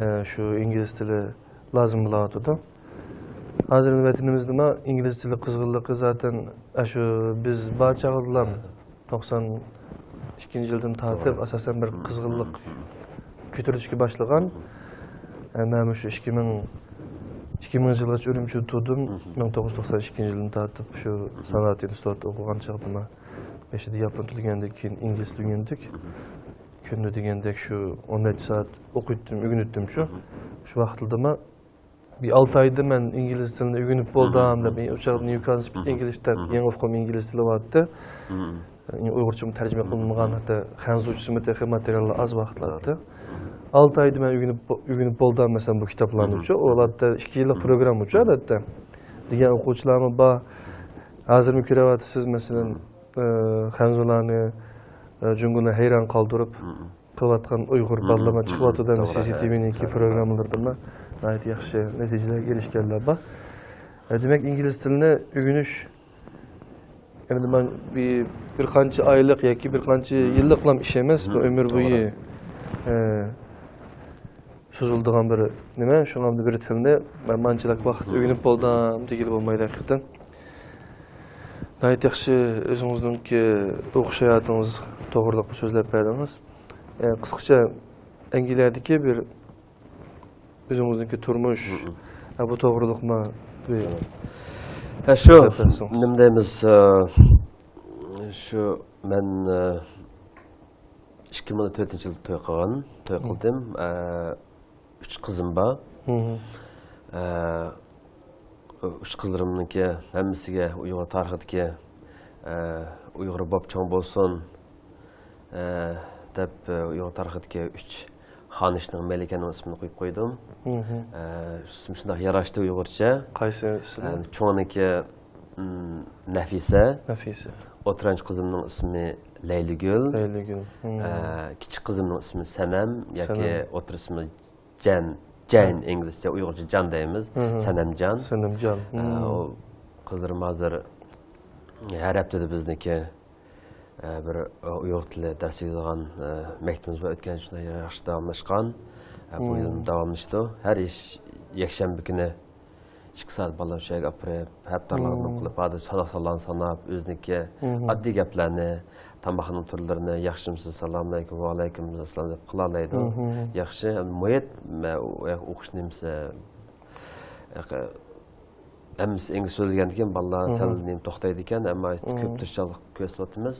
ئە، شۇ ئىنگلىز تىلى لازىم بولۇۋاتىدۇ. ھازىر ۋەتىنىمىزدىمۇ ئىنگلىز تىلى قىزغىنلىقى زاتەن، ئە، شۇ بىز بار چاغدىلا توقسان ئىككىنچى يىلدىن تارتىپ، توغرا. ئاساسەن بىر قىزغىنلىق كۆتۈرۈلۈشكە باشلىغان. ئە، مەن مۇشۇ ئىككى مىڭ، ئىككى مىڭىنچى يىلغىچە ئۈرۈمچىدە تۇردۇم. مىڭ توققۇز يۈز توقسان ئىككىنچى يىلدىن تارتىپ شۇ سانائەت ئىنستىتۇتىدا ئوقۇغان چاغدىمۇ، بېشىدا ياپون تىلى ئۆگەندىكىن ئىنگلىز تىلى ئۆگەندۇق. كۈندە دېگەندەك شۇ ئون نەچچە سائەت ئوقۇيتتۇم، ئۆگىنەتتىم شۇ. شۇ ۋاقىتلىدىمۇ بىر ئالتە ئايدا مەن ئىنگلىز تىلىنى ئۆگىنىپ بولدۇم دەپ، ئۇ چاغدا نيۇكاسل سپىك ئىنگلىش دەپ يېڭى ئۇقۇم ئىنگلىز تىلى بارتتى. ئۇيغۇرچىمۇ تەرجىمە قىلىنمىغان، ھەتتا خەنزۇچىسىمۇ تېخى ماتېرىياللار ئاز ۋاقىتلاردا. ئالتە ئايدا مەن ئۆگىنىپ، ئۆگىنىپ بولدۇم، مەسىلەن، بۇ كىتابلارنىچۇ. ئۇ ھالەتتە ئىككى يىللىق پروگراممىچۇ، ئادەتتە. دېگەن ئوقۇغۇچىلارمۇ بار. ھازىرمۇ كۆرۈۋاتىسىز، مەسىلەن، ئە، خەنزۇلارنى، ئە، جۇڭگونى ھەيران قالدۇرۇپ، قىلىۋاتقان ئۇيغۇر بالىلىرىمۇ چىقىۋاتىدۇ، توغرا، سى سى تى ۋىنىڭكى پروگراممىلىرىدىمۇ ناھايىتى ياخشى نەتىجىلەرگە ئېرىشكەنلەر بار. ئە، دېمەك، ئىنگلىز تىلىنى ئۆگىنىش، ئەمدى مەن بىر، بىر قانچە ئايلىق ياكى بىر قانچە يىللىقلام ئىش ئەمەس، بۇ ئۆمۈر بويى، ئە، سوزۇلىدىغان بىر نېمە. شۇڭا بىر تىلنى مەن مانچىلىك ۋاقىت ئۆگىنىپ بولدۇم دېگىلى بولمايدۇ ھەقىقەتەن. ناھايىتى ياخشى ئۆزىڭىزنىڭكى ئوقۇش ھاياتىڭىز توغرىلىق سۆزلەپ بەردىڭىز. ئە، قىسقىچە ئەنگلىيەدىكى بىر ئۆزىڭىزنىڭكى تۇرمۇش، ھە، بۇ توغرىلىقمۇ بىر ھە، شۇ، سۆزلەپ بەرسىڭىز. نېمە دەيمىز، ئە، شۇ مەن، ئە، ئىككى مىڭ تۆتىنچى يىلدا توي قىلغان، توي قىلدىم. ئە، ئۈچ قىزىم بار. ئە، ئۈچ قىزلىرىمنىڭكى ھەممىسىگە ئۇيغۇر تارىخىدىكى، ئە، ئۇيغۇر بوپ چوڭ بولسۇن، ئە، دەپ، ئە، ئۇيغۇر تارىخىدىكى ئۈچ خانىشنىڭ، مەلىكەنىڭ ئىسمىنى قويۇپ قويدۇم. ئە، ئىسمى شۇنداق ياراشتى ئۇيغۇرچە. قايسى ئىسمى؟ ئە، چوڭىنىڭكى، م، نەفىسە. نەفىسە. ئوتتۇرانچى قىزىمنىڭ ئىسمى لەيلىگۈل. لەيلىگۈل. ئە، كىچىك قىزىمنىڭ ئىسمى سەنەم ياكى سەنەم. ئوتتۇرا ئىسمى جەن، جەين، ئىنگلىزچە، ئۇيغۇرچە جان دەيمىز. سەنەمجان. سەنەمجان. ئە، ئۇ قىزلىرىم ھازىر ھەر ھەپتىدە بىزنىڭكى، ئە، بىر، ئە، ئۇيغۇر تىلى دەرس بېرىدىغان، ئە، مەكتىپىمىز بار. ئۆتكەن يىلى ياخشى داۋاملاشقان. ئە، بۇ يىلمۇ داۋاملىشىدۇ. ھەر يەكشەنبە كۈنى ئىككى سائەت بالىلار شۇ يەرگە ئاپىرىپ، ھەپتە ئارىلىقىدىن قىلىپ، ھازىر ساناق سانلارنى ساناپ، ئۆزىنىڭكى ئاددىي گەپلەرنى، تاماقنىڭ تۈرلىرىنى، ياخشىمسىز، سالامۇئەلەيكۇم، ۋەئەلەيكۇم ئەسسالام دەپ قىلالايدۇ. ياخشى، مۇھىت، مە-، ئۇ يەر ئوقۇش نېمىسى، ھەممىسى ئىنگلىز سۆزلىگەندىكىن بالىلار سەل نېمە توختايدىكەن، ئەمما كۆپ تىرىشچانلىق كۆرسىتىۋاتىمىز.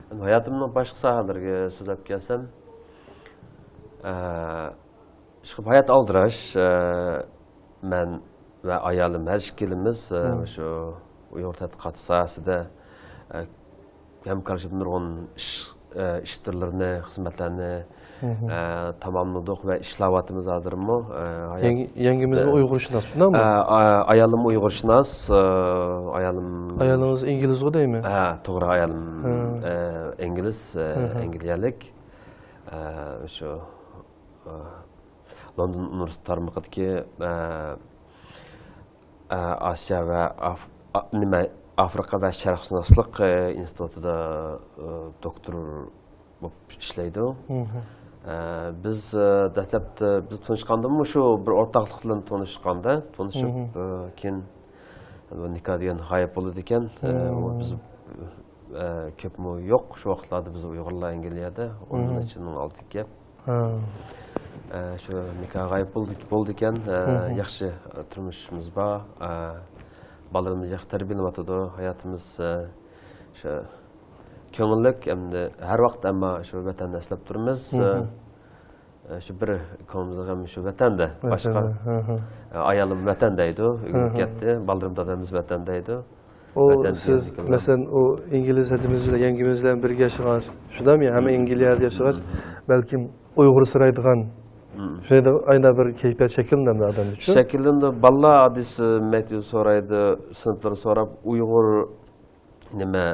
ھاياتىمنىڭ باشقا ساھەلىرىگە سۆزلەپ كەلسەم، ئە، ئىشقىلىپ، ھايات ئالدىراش. ئە، مەن ۋە ئايالىم ھەر ئىككىلىمىز، ئە، شۇ ئۇيغۇر تەتقىقاتى ساھەسىدە، ئە، ھەمكارلىشىپ نۇرغۇن ئىش، ئە، ئىش تۈرلىرىنى، خىزمەتلەرنى، ئە، تاماملىدۇق ۋە ئىشلەۋاتىمىز ھازىرمۇ. ئە، ھايات-، يەڭ-، يەڭگىمىزمۇ ئۇيغۇرشۇناس، شۇنداقمۇ؟ ئە، ئا-، ئايالىم ئۇيغۇرشۇناس، ئە، ئايالىم. ئايالىڭىز ئىنگلىزغۇ دەيمەن؟ ھە، توغرا، ئايالىم، ئە، ئىنگلىز، ئە، ئەنگلىيەلىك. ئە، شۇ، ئە، لوندون ئۇنىۋېرسىتېت تارمىقىدىكى، ئە، ئە، ئاسىيا ۋە ئاف-، ئا-، نېمە، ئافرىقا ۋە شەرقشۇناسلىق، ئە، ئىنستىتۇتىدا، ئە، دوكتور بولۇپ ئىشلەيدۇ. ئە، بىز، ئە، دەسلەپتە بىز تونۇشقاندىمۇ شۇ بىر ئورتاقلىق بىلەن تونۇشقاندا، تونۇشۇپ، مم. ئە، كېيىن بۇ نىكاھ دېگەن غايىب بولىدىكەن. ئە، ئۇ مم. بىز، ئە، كۆپمۇ يوق شۇ ۋاقىتلاردا بىز ئۇيغۇرلار ئەنگلىيەدە، ئون يىل مم. ئىچىدىن ئالتە گەپ. ھە. ئە، شۇ نىكاھ غايىب بولدى، بولدىكەن. ئە، مم. ياخشى، ئە، تۇرمۇشىمىز بار. ئە، بالىلىرىمىز ياخشى تەربىيەلىنىۋاتىدۇ. ھاياتىمىز، ئە، شۇ كۆڭۈللۈك، ئەمدى ھەر ۋاقىت ئەمما شۇ ۋەتەننى ئەسلەپ تۇرىمىز. مم. ئە، شۇ بىر كۆڭلىمىزدە غەم شۇ ۋەتەندە. باشقا، ۋەتەندە، ھە، ھە. ئە، ئايالىم ۋەتەن دەيدۇ، ئۆگىنىپ ھە، ھە. كەتتى. بالىلىرىم دادىمىز ۋەتەن دەيدۇ. ئۇ ۋەتەن سىز، دېگەندىكىن مەسىلەن، ئۇ ئىنگلىز ھەدىمىز بىلەن يەڭگىمىز بىلەن بىرگە ياشىغاچ، شۇنداقمۇ؟ ھەممە مم. ئەنگلىيەدە ياشىغاچ، مم. بەلكىم ئۇيغۇر سىرايدىغان، مم. شۇنداق ئاينا بىر كەيپىيات شەكىللىنەمدۇ ئادەمدە شۇ؟ شەكىللىنىدۇ. بالىلار ئاددىي مەكتەپتە سورايدۇ، سىنىپلاردا سوراپ، ئۇيغۇر نېمە،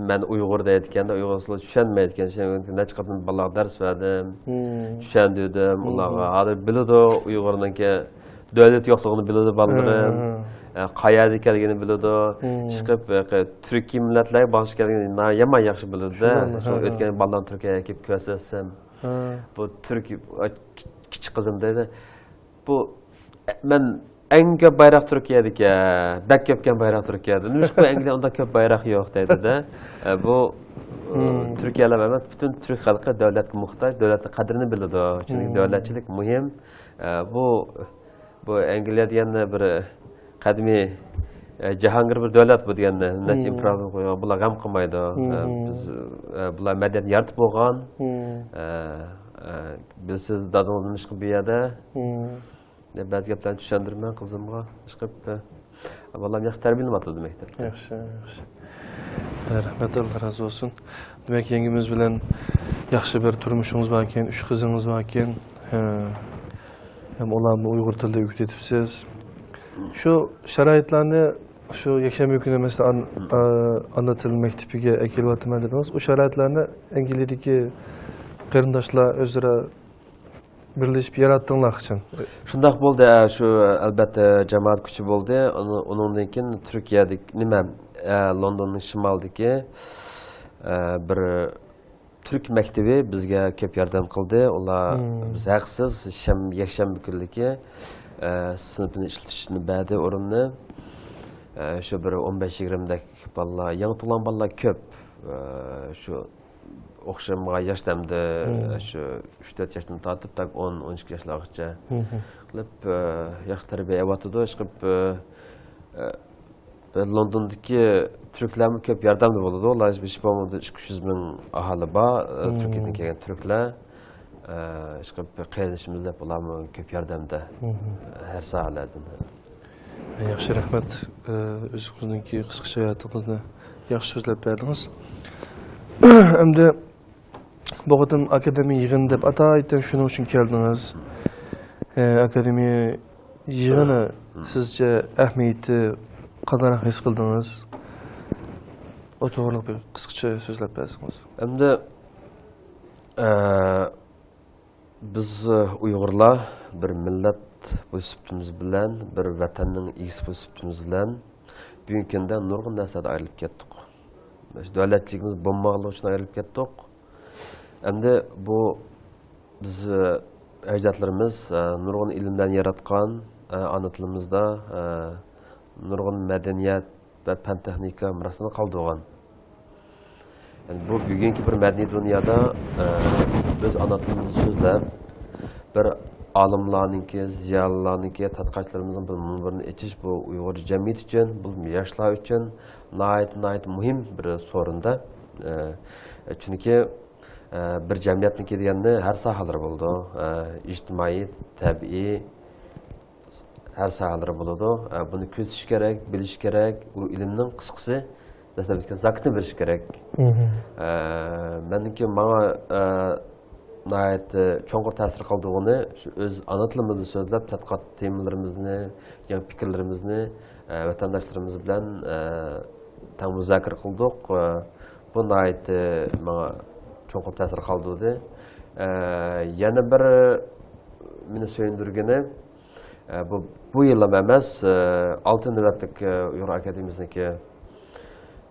مەن ئۇيغۇر دەيدىكەندە، ئۇيغۇرلار چۈشەنمەيدىكەن. شۇنىڭ ئۈچۈن نەچچە قېتىم بالىلارغا دەرس بەردىم، مم. چۈشەندۈردۈم مم. ئۇلارغا. ھازىر بىلىدۇ، ئۇيغۇرنىڭكى دۆلەت يوقلۇقىنى بىلىدۇ بالىلىرىم. مم. ئە، قەيەردە ئىكەنلىكىنى بىلىدۇ. مم. ئىشقىلىپ، ئە، تۈركىي مىللەتلەرگە باغلىشىپ كەلگىنى يامان ياخشى بىلىدۇ-دە. شۇنداقمۇ؟ شۇڭا ھە، ئۆتكەن ھە. بالىلارنى تۈركىيەگە ئەكىلىپ كۆرسەتسەم، ھە. بۇ تۈركىي، ئە، كىچىك قىزىم دەيدۇ. بۇ، ئە، مەن ئەڭ كۆپ بايراق تۈركىيەدىكەن، بەك كۆپكەن بايراق تۈركىيەدە. نېمىشقا ئەنگلىيەدە ئۇنداق كۆپ بايراق يوق دەيدۇ-دە. ئە، بۇ، ئۇ، مم. تۈركىيەلا ئەمەس، پۈتۈن تۈرك خەلقى دۆلەتكە موھتاج، دۆلەتنىڭ قەدرىنى بىلىدۇ. چۈنكى مم. دۆلەتچىلىك مۇھىم. ئە، بۇ، بۇ ئەنگلىيە دېگەندە بىر قەدىمىي، ئە، جاھانگىر بىر دۆلەت بۇ دېگەندە، نەچچە مم. ئىمپېراتورلۇق قۇرغان، بۇلار غەم قىلمايدۇ. ئە، مم. بىز، ئە، بۇلار مەدەنىيەت يارىتىپ بولغان. مم. ئە، ئە، بىلسىز دادىڭىز نېمىشقا بۇ يەردە؟ مم. بەزى گەپلەرنى چۈشەندۈرىمەن قىزىمغا. ئىشقىلىپ، بالام ياخشى تەربىيەلىنىۋاتىدۇ مەكتەپتە. ياخشى، ياخشى. رەھمەت، ئاللا رازى بولسۇن. دېمەك، يەڭگىمىز بىلەن ياخشى بىر تۇرمۇشىڭىز باركەن، ئۈچ قىزىڭىز باركەن. ھە. ھەم ئۇلارنى ئۇيغۇر تىلىدا ئۆگىتىۋېتىپسىز. شۇ شارائىتلارنى شۇ يەكشەنبە كۈنى، مەسىلەن، ئان-، ئا، ئانا تىل مەكتىپىگە ئەكېلىۋاتىمەن دېدىڭىز. ئۇ شارائىتلارنى ئەنگلىيەدىكى قېرىنداشلار ئۆزئارا بىرلىشىپ ياراتتىڭلار قاچان؟ شۇنداق بولدى، ئە، شۇ، ئەلبەتتە، جامائەت كۈچى بولدى. ئۇنى-، ئۇنىڭدىن كېيىن تۈركىيەدىكى، نېمە، ئە، لوندوننىڭ شىمالىدىكى، ئە، بىر تۈرك مەكتىپى بىزگە كۆپ ياردەم قىلدى. ئۇلار مم. بىز ھەقسىز شەم-، يەكشەنبە كۈنلۈكى، ئە، سىنىپنى ئىشلىتىشنى بەردى، ئورۇننى. ئە، شۇ بىر ئون بەش يىگىرمىدەك بالىلار، يېڭى تۇغۇلغان بالىلار كۆپ. ئە، شۇ ئوخشىمىغان ياش دەمدە، مم. شۇ ئۈچ تۆت ياشتىن تارتىپ، تاك ئون، ئون ئىككى ياشلارغىچە مم. قىلىپ، ئە، ياخشى تەربىيە ئېلىۋاتىدۇ. ئىشقىلىپ، ئە، ئە، لوندوندىكى تۈركلەرمۇ كۆپ ياردەمدە بولىدۇ. ئۇلار ھېچ بولمىغاندا ئىككى يۈز مىڭ ئاھالى بار، ئە، مم. تۈركىيەدىن كەلگەن تۈركلەر. ئە، ئىشقىلىپ، قېرىندىشىمىز دەپ ئۇلارمۇ كۆپ ياردەمدە، مم. ھەر ساھەلەردىن. ياخشى، رەھمەت. ئۆزىڭىزنىڭكى قىسقىچە ھاياتىڭىزنى ياخشى سۆزلەپ بەردىڭىز. ئەمدى بۇ قېتىم ئاكادېمىيە يىغىنى دەپ ئاتايتتىن شۇنىڭ ئۈچۈن كەلدىڭىز. ئاكادېمىيە يىغىنى سىزچە ئەھمىيىتى قانداقراق ھېس قىلدىڭىز؟ ئۇ توغرىلىق بىر قىسقىچە سۆزلەپ بەرسىڭىز. ئەمدى، ئە، بىز، ئۇيغۇرلار بىر مىللەت بولۇش سۈپىتىمىز بىلەن، بىر ۋەتەننىڭ ئىگىسى بولۇش سۈپىتىمىز بىلەن بۈگۈنكى كۈندە نۇرغۇن نەرسىلەردىن ئايرىلىپ كەتتۇق. دۆلەتچىلىكىمىز بولمىغانلىقى ئۈچۈن ئايرىلىپ كەتتۇق. ئەمدى بۇ بىز، ئەجدادلىرىمىز، نۇرغۇن ئىلىملەرنى ياراتقان، ئانا تىلىمىزدا نۇرغۇن مەدەنىيەت، ۋە پەن-تېخنىكا مىراسىنى قالدۇرغان. يەنى بۇ بۈگۈنكى بىر مەدەنىي دۇنيادا، ئە، ئۆز ئانا تىلىمىزدا سۆزلەپ، بىر ئالىملارنىڭكى، زىيالىيلارنىڭكى، تەتقىقاتچىلىرىمىزنىڭ بىر مۇنبىرىنى ئېچىش، بۇ ئۇيغۇر جەمئىيىتى ئۈچۈن، بۇ ياشلار ئۈچۈن ناھايىتى، ناھايىتى مۇھىم بىر سورۇندا. ئە، چۈنكى، ئە، بىر جەمئىيەتنىڭكى دېگەندە ھەر ساھەلىرى بولىدۇ. ئە، ئىجتىمائىي، تەبىئىي، ھەر ساھەلىرى بولىدۇ. ئە، بۇنى كۆزىتىش كېرەك، بىلىش كېرەك. ئۇ ئىلىمنىڭ قىسقىسى، دەسلەپكى زاكىتىنى بىلىش كېرەك. مم. ئە، مەنىڭكى ماڭا، ئە، ناھايىتى چوڭقۇر تەسىر قالدۇرغىنى شۇ ئۆز ئانا تىلىمىزدا سۆزلەپ، تەتقىقات تېمىلىرىمىزنى، يېڭى پىكىرلىرىمىزنى، ئە، ۋەتەنداشلىرىمىز بىلەن، ئە، تەڭ مۇزاكىرە قىلدۇق. ئە، بۇ ناھايىتى ماڭا چوڭقۇر تەسىر قالدۇردى. ئە، يەنە بىر مېنى سۆيۈندۈرگىنى، ئە، بۇ، بۇ يىللام ئەمەس، ئە، ئالتە نۆۋەتلىك، ئە، ئۇيغۇر ئاكادېمىيىسىنىڭكى،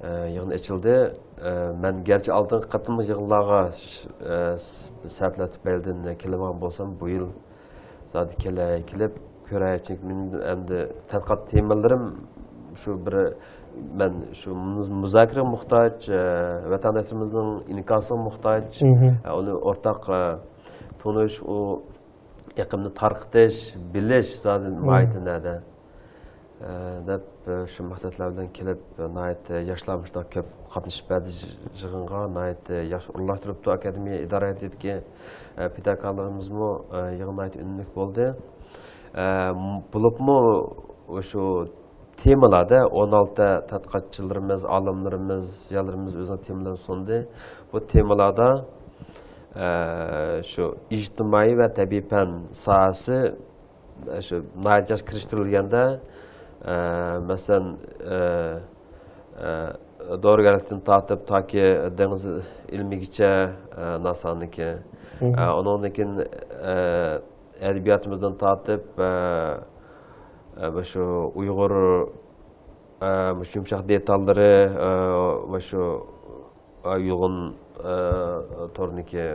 ئە، يىغىن ئېچىلدى. ئە، مەن گەرچە ئالدىنقى قېتىملىق يىغىنلارغا ش-، ئە، س-، سەۋەبلەر تۈپەيلىدىن كېلەلمىگەن بولسام، بۇ يىل زادى كېلەي، كېلىپ كۆرەي. چۈنكى مېنىڭ ئەمدى تەتقىقات تېمىلىرىم شۇ بىر، مەن شۇ مۇز-، مۇزاكىرىگە موھتاج، ئە، ۋەتەنداشلىرىمىزنىڭ ئىنكاسىغا موھتاج، مھم. ئە، ئۇنى ئورتاق، ئە، تونۇش، ئۇ ئېقىمنى تارقىتىش، بىلىش زادى مم. ناھايىتى نەدە، ئە، دەپ، ئە، شۇ مەقسەتلەر بىلەن كېلىپ، ناھايىتى ياشلار مۇشۇنداق كۆپ قاتنىشىپ بەردى يىغىنغا، ناھايىتى ياخشى ئورۇنلاشتۇرۇپتۇ ئاكادېمىيە ئىدارە ھەيئىتىدىكى، ئە، پىداكارلىرىمىزمۇ، ئە، يىغىن ناھايىتى ئۈنۈملۈك بولدى. ئە، م-، بولۇپمۇ شۇ تېمىلاردا ئون ئالتە تەتقىقاتچىلىرىمىز، ئالىملىرىمىز، زىيالىيلىرىمىز ئۆزىنىڭ تېمىلىرىنى سۇندى. بۇ تېمىلاردا، ئە، شۇ ئىجتىمائىي ۋە تەبىئىي پەن ساھەسى، ئە، شۇ ناھايىتى ياخشى كىرىشتۈرۈلگەندە، ئە، مەسىلەن، ئە، ئە، دورىگەرلىكتىن تارتىپ تاكى دېڭىز ئىلمىگىچە، ئە، ناسانىكى. مم. ئە، ئۇنىڭدىن كېيىن، ئە، ئەدەبىياتىمىزدىن تارتىپ، ئە، ئە، مۇشۇ ئۇيغۇر، ئە، مۇشۇ يۇمشاق دېتاللىرى، ئە، مۇشۇ، ئە، يۇلغۇن، ئە، تورنىكى،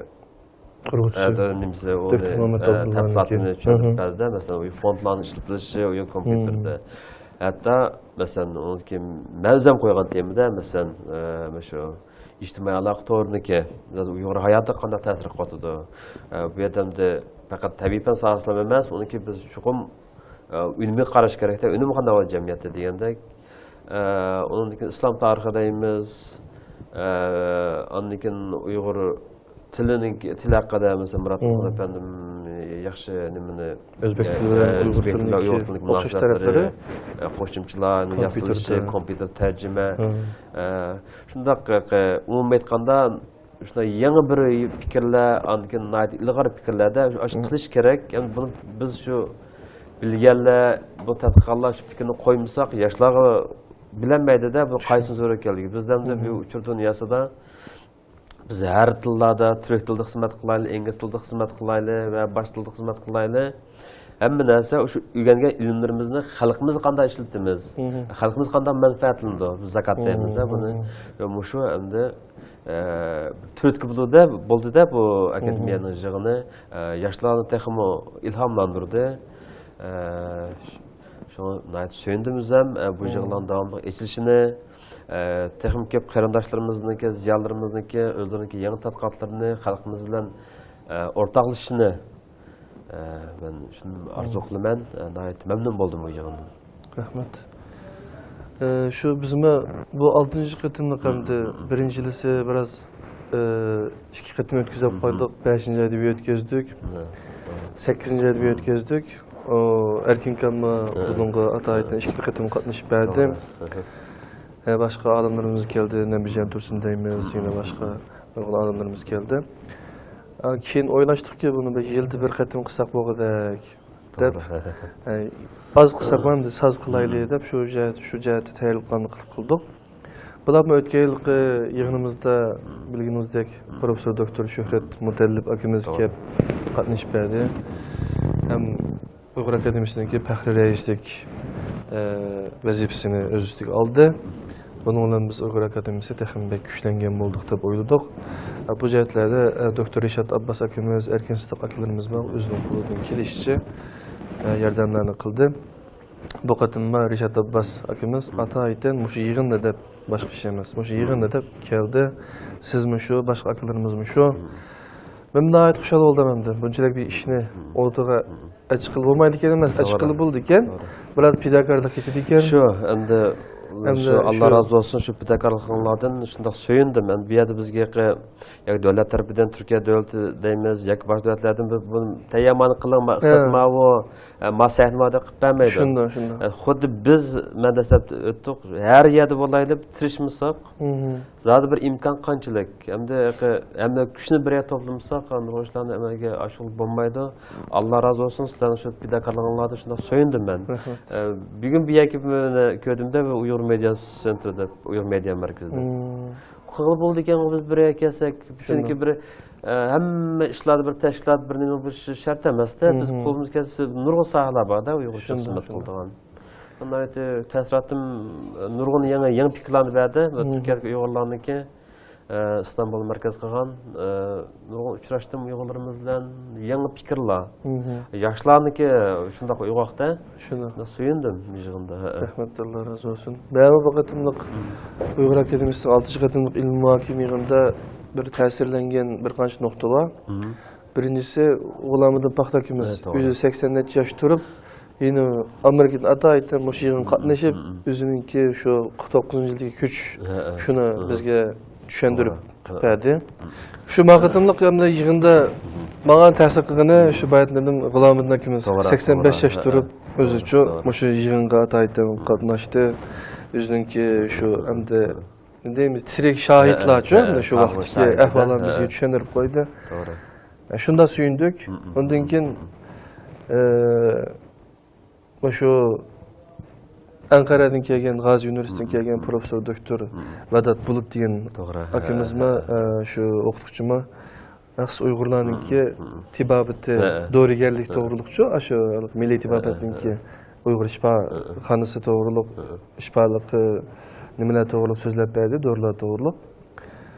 قۇرغۇچىسى ئە، نېمىسى، ئۇنى، دوكتور مامەت ئە، ئابدۇللانىڭكى. تەپسىلاتىنى چۈشەندۈرۈپ مم. بەردى. مەسىلەن، ئۇ فونتلارنى ئىشلىتىلىشى، ئۇ كومپيۇتېردا. مم. ھەتتا، مەسىلەن، ئۇنىڭدىكى مەن ئۆزۈم قويغان تېمىدا، مەسىلەن، ئە، مۇشۇ ئىجتىمائىي ئالاقە تورىنىكى ئۇيغۇر ھاياتىغا قانداق تەسىر قىلىۋاتىدۇ؟ ئە، بۇ يەردە ئەمدى پەقەت تەبىئىي پەن ساھەسىلا ئەمەس، ئۇنىڭكى بىز چوقۇم، ئە، ئۈنۈمىگە قاراش كېرەكتە، ئۈنۈم قانداق بولىدۇ جەمئىيەتتە دېگەندەك. ئە، ئۇنىڭدىن كېيىن ئىسلام تارىخى دەيمىز. ئە، ئاندىن كېيىن ئۇيغۇر تىلىنىڭ، تىل ھەققىدە، مەسىلەن، مۇرات مم. ئەپەندىم ياخشى نېمىنى، ئە، ئۆزبېك تىلى، ئە، ئۇيغۇر ئۆزبېك تىلى، تىلىنىڭكى ئۇيغۇر تىلىنىڭكى ئوخشاش مۇناسىۋەتلىرى، تەرەپلىرى. ئە، قوشۇمچىلارنى ياسىلىشى، كومپيۇتېردا. كومپيۇتېر تەرجىمە. مم. ئە، شۇنداق، ئە، ئومۇمىي ئېيتقاندا، شۇنداق يېڭى بىر پىكىرلەر، ئاندىن كېيىن ناھايىتى ئىلغار پىكىرلەردە شۇ، ئاشۇ مم. قىلىش كېرەك. يەنى بۇنى بىز شۇ بىلگەنلەر، بۇ تەتقىقاتلار شۇ پىكىرنى قويمىساق، ياشلارغا بىلەلمەيدۇ-دە، بۇ قايسىنى زۆرۈر ئىكەنلىكى. بىز ئەمدى مم. بۇ ئۇچۇر دۇنياسىدا بىز ھەر تىللاردا، تۈرك تىلىدا خىزمەت قىلايلى، ئىنگلىز تىلىدا خىزمەت قىلايلى ۋە باشقا تىلدا خىزمەت قىلايلى. ھەممە نەرسە شۇ ئۆگەنگەن ئىلىملىرىمىزنى خەلقىمىزگە قانداق ئىشلىتىمىز، مم. خەلقىمىز قانداق مەنپەئەتلىنىدۇ، بىز زاكات مم. دەيمىز-دە بۇنى. مم. ۋە مۇشۇ ئەمدى، ئە، تۈرتكە بولدى-دە، بولدى-دە بۇ ئاكادېمىيەنىڭ مم. يىغىنى، ئە، ياشلارنى تېخىمۇ ئىلھاملاندۇردى. ئە، ش-، شۇڭا ناھايىتى سۆيۈندۈم ئۆزۈم، ئە، بۇ مم. يىغىنلارنىڭ داۋاملىق ئېچىلىشىنى. ئە، تېخىمۇ كۆپ قېرىنداشلىرىمىزنىڭكى، زىيالىيلىرىمىزنىڭكى ئۆزلىرىنىڭكى يېڭى تەتقىقاتلىرىنى خەلقىمىز بىلەن، ئە، ئورتاقلىشىشىنى، ئە، مەن شۇنى ئارزۇ مم. قىلىمەن. ئە، ناھايىتى مەمنۇن بولدۇم بۇ يىغىندىن. رەھمەت. ئە، شۇ بىزمۇ بۇ ئالتىنچى قېتىملىق ئەمدى، مم. بىرىنچى يىلىسى بىراز، ئە، ئىككى قېتىم ئۆتكۈزۈپ مم. قويدۇق. بەشىنچى ئايدا بىر ئۆتكۈزدۇك. ھە، ھە. سەككىزىنچى ئايدا بىر ئۆتكۈزدۇك. ئۇ، ئەركىن ئاكاممۇ ھە. بۇنىڭغا ئاتايىتىن ھە. ئىككى قېتىم قاتنىشىپ بەردى. توغرا. ھە، ھە. ھە، باشقا ئالىملىرىمىز كەلدى، نەبىجان تۇرسۇن دەيمىز، مم. يەنە باشقا نۇرغۇن ئالىملىرىمىز كەلدى. ئا، كېيىن ئويلاشتۇقكى، بۇنى بىر يىلدا بىر قېتىم قىلساق بولغۇدەك دەپ، توغرا. ئە، ئاز قىلساق ئەمدى ساز قىلايلى مم. دەپ، شۇ جەھەت، شۇ جەھەتتە تەييارلىقلارنى قىلىپ قىلدۇق. بۇلارمۇ ئۆتكەن يىلقى يىغىنىمىزدا مم. بىلگىنىڭىزدەك، مم. پروفېسسور دوكتور شۆھرەت مۇتەللىپ ئاكىمىز توغرا. كېلىپ قاتنىشىپ بەردى. ھەم ئۇيغۇر ئاكادېمىيىسىنىڭكى پەخرىي رەئىسلىك، ئە، ۋەزىپىسىنى ئۆز ئۈستىگە ئالدى. بۇنىڭ بىلەن بىز ئۇيغۇر ئاكادېمىيىسى تېخىمۇ بەك كۈچلەنگەن بولدۇق دەپ ئويلىدۇق. ئە، بۇ جەھەتلەردە، ئە، دوكتور رىشات ئابباس ئاكىمىز، ئەركىن سىدىق ئاكىلىرىمىزمۇ ئۆزىنىڭ قولىدىن كېلىشىچە، ئە، ياردەملەرنى قىلدى. بۇ قېتىممۇ رىشات ئابباس ئاكىمىز ئاتايىتەن مۇشۇ يىغىندا دەپ، باشقا ئىش ئەمەس، مۇشۇ يىغىندا دەپ كەلدى. سىزمۇ شۇ، باشقا ئاكىلىرىمىزمۇ شۇ. مەن ناھايىتى خۇشال بولدۇم ئەمدى. بۇنچىلىك بىر ئىشنى ئورتىغا ئەچىقىلى بولمايدىكەن ئەمەس، توغرا. ئەچىقىلى بولىدىكەن. توغرا. بىراز پىداكارلىق كېتىدىكەن. شۇ، ئەمدى، ئەمدى شۇ، ئاللا شۇ رازى بولسۇن، شۇ پىداكارلىقىڭلاردىن شۇنداق سۆيۈندۈم. ئەمدى بۇ يەردە بىزگە يەنە، ياكى دۆلەت تەرىپىدىن، تۈركىيە دۆلىتى دەيمىز، ياكى باشقا دۆلەتلەردىن بىر، بۇنى تەييارمانە قىلىڭ، مەقسەت ھە. ماۋۇ، ئە، ماسەھنىمۇ دەپ قىلىپ بەرمەيدۇ. شۇنداق، شۇنداق. ئە، خۇددى بىز، مەن دەسلەپتە ئۆتتۇق، ھەر يەردە بولايلى، تىرىشمىساق، مم. زادى بىر ئىمكان قانچىلىك؟ ئەمدى ھەممە كۈچنى بىر يەرگە توپلىمىساق، نۇرغۇن ئىشلارنى ئەمەلگە ئاشۇرغىلى بولمايدۇ. ئاللا رازى بولسۇن، سىلەرنىڭ شۇ پىداكارلىقىڭلاردىن شۇنداق سۆيۈندۈم مەن. رەھمەت. ئە، بۈگۈن بۇ يەرگە مەن كۆردۈمدە، بۇ ئۇيغۇر مېدىيا سېنتىرى دەپ، ئۇيغۇر مېدىيا مەركىزىدە. مم. قىلغىلى بولىدىكەن، بىز بىر يەرگە كەلسەك. شۇنداق. چۈنكى بىر، ئە، ھەممە ئىشلاردا بىر تەشكىلات، بىر نېمە، بىر ش-، شەرت ئەمەستە. بىز مم. قولىمىز كەلسە نۇرغۇن ساھەلەر بار-دە، ئۇيغۇرچە شۇنداق، خىزمەت شۇنداق. قىلىدىغان. ناھايىتى تەسىراتىم نۇرغۇن يېڭى، يېڭى پىكىرلارنى بەردى. مم. تۈركىيەدىكى ئۇيغۇرلارنىڭكى، ئە، ئىستانبۇلنى مەركەز قىلغان، ئە، نۇرغۇن ئۇچراشتىم ئۇيغۇرلىرىمىز بىلەن، يېڭى پىكىرلار. مم. ياشلارنىڭكى شۇنداق ئويغاقتە. شۇنداق. سۆيۈندۈم يىغىندا. ھە. رەھمەت، ئاللا رازى بولسۇن. مەنمۇ بۇ قېتىملىق مم. ئۇيغۇر ئاكادېمىيىسىنىڭ ئالتىنچى قېتىملىق ئىلمىي مۇھاكىمە يىغىنىدا بىر تەسىرلەنگەن بىر قانچە نۇقتا بار. مم. بىرىنچىسى، غۇلامىدىن پاختا ئاكىمىز. ھە، توغرا. ئۆزى سەكسەن نەچچە ياش تۇرۇپ، يەنە ئامېرىكىدىن ئاتايىتىن مۇشۇ يىغىنغا قاتنىشىپ، مم. ئۆزىنىڭكى شۇ قىرىق توققۇزىنچى يىلدىكى كۈچ، ھە، ھە. شۇنى ھە. بىزگە چۈشەندۈرۈپ توغرا. قىلىپ بەردى. شۇ ما قېتىملىق ئەمدى يىغىندا ماڭا تەسىر قىلغىنى شۇ بايىتىن دېدىم، غۇلامىدىن ئاكىمىز توغرا، سەكسەن بەش توغرا. ياش ھە، تۇرۇپ، ھە. ئۆزىچۇ توغرا. مۇشۇ يىغىنغا ئاتايىتىن قاتناشتى. ئۆزىنىڭكى شۇ ئەمدى، نېمە دەيمىز، تىرىك شاھىتلارچۇ، ھە، ھە، ئەمدى شۇ ھە، ۋاقىتتىكى شاھىتلار، ئەھۋاللارنى ھە. بىزگە چۈشەندۈرۈپ قويدى. توغرا. ئە، شۇنداق سۆيۈندۇق. مم، مم، ئۇندىن مم، كېيىن، مم. ئە، مۇشۇ ئەنقەرەدىن كەلگەن، غازى ئۇنىۋېرسىتېتىدىن مم، كەلگەن مم. پروفېسسور دوكتور مم. ۋەدات بۇلۇت دېگەن توغرا، ھە، ئاكىمىزمۇ، ھە، ھە. ئە، شۇ ئوقۇتقۇچىمۇ، ئەخسى ئۇيغۇرلارنىڭكى مم، مم. تېبابىتى، ھە، ھە. دورىگەرلىك ھە. توغرۇلۇقچۇ، ئاشۇ مىللىي ھە، ھە، تېبابەتنىڭكى ھە. ئۇيغۇر ھە. شىپاخانىسى توغرۇلۇق، ھە، ھە. شىپالىقى نېمىلەر توغرۇلۇق سۆزلەپ بەردى، دورىلار توغرۇلۇق.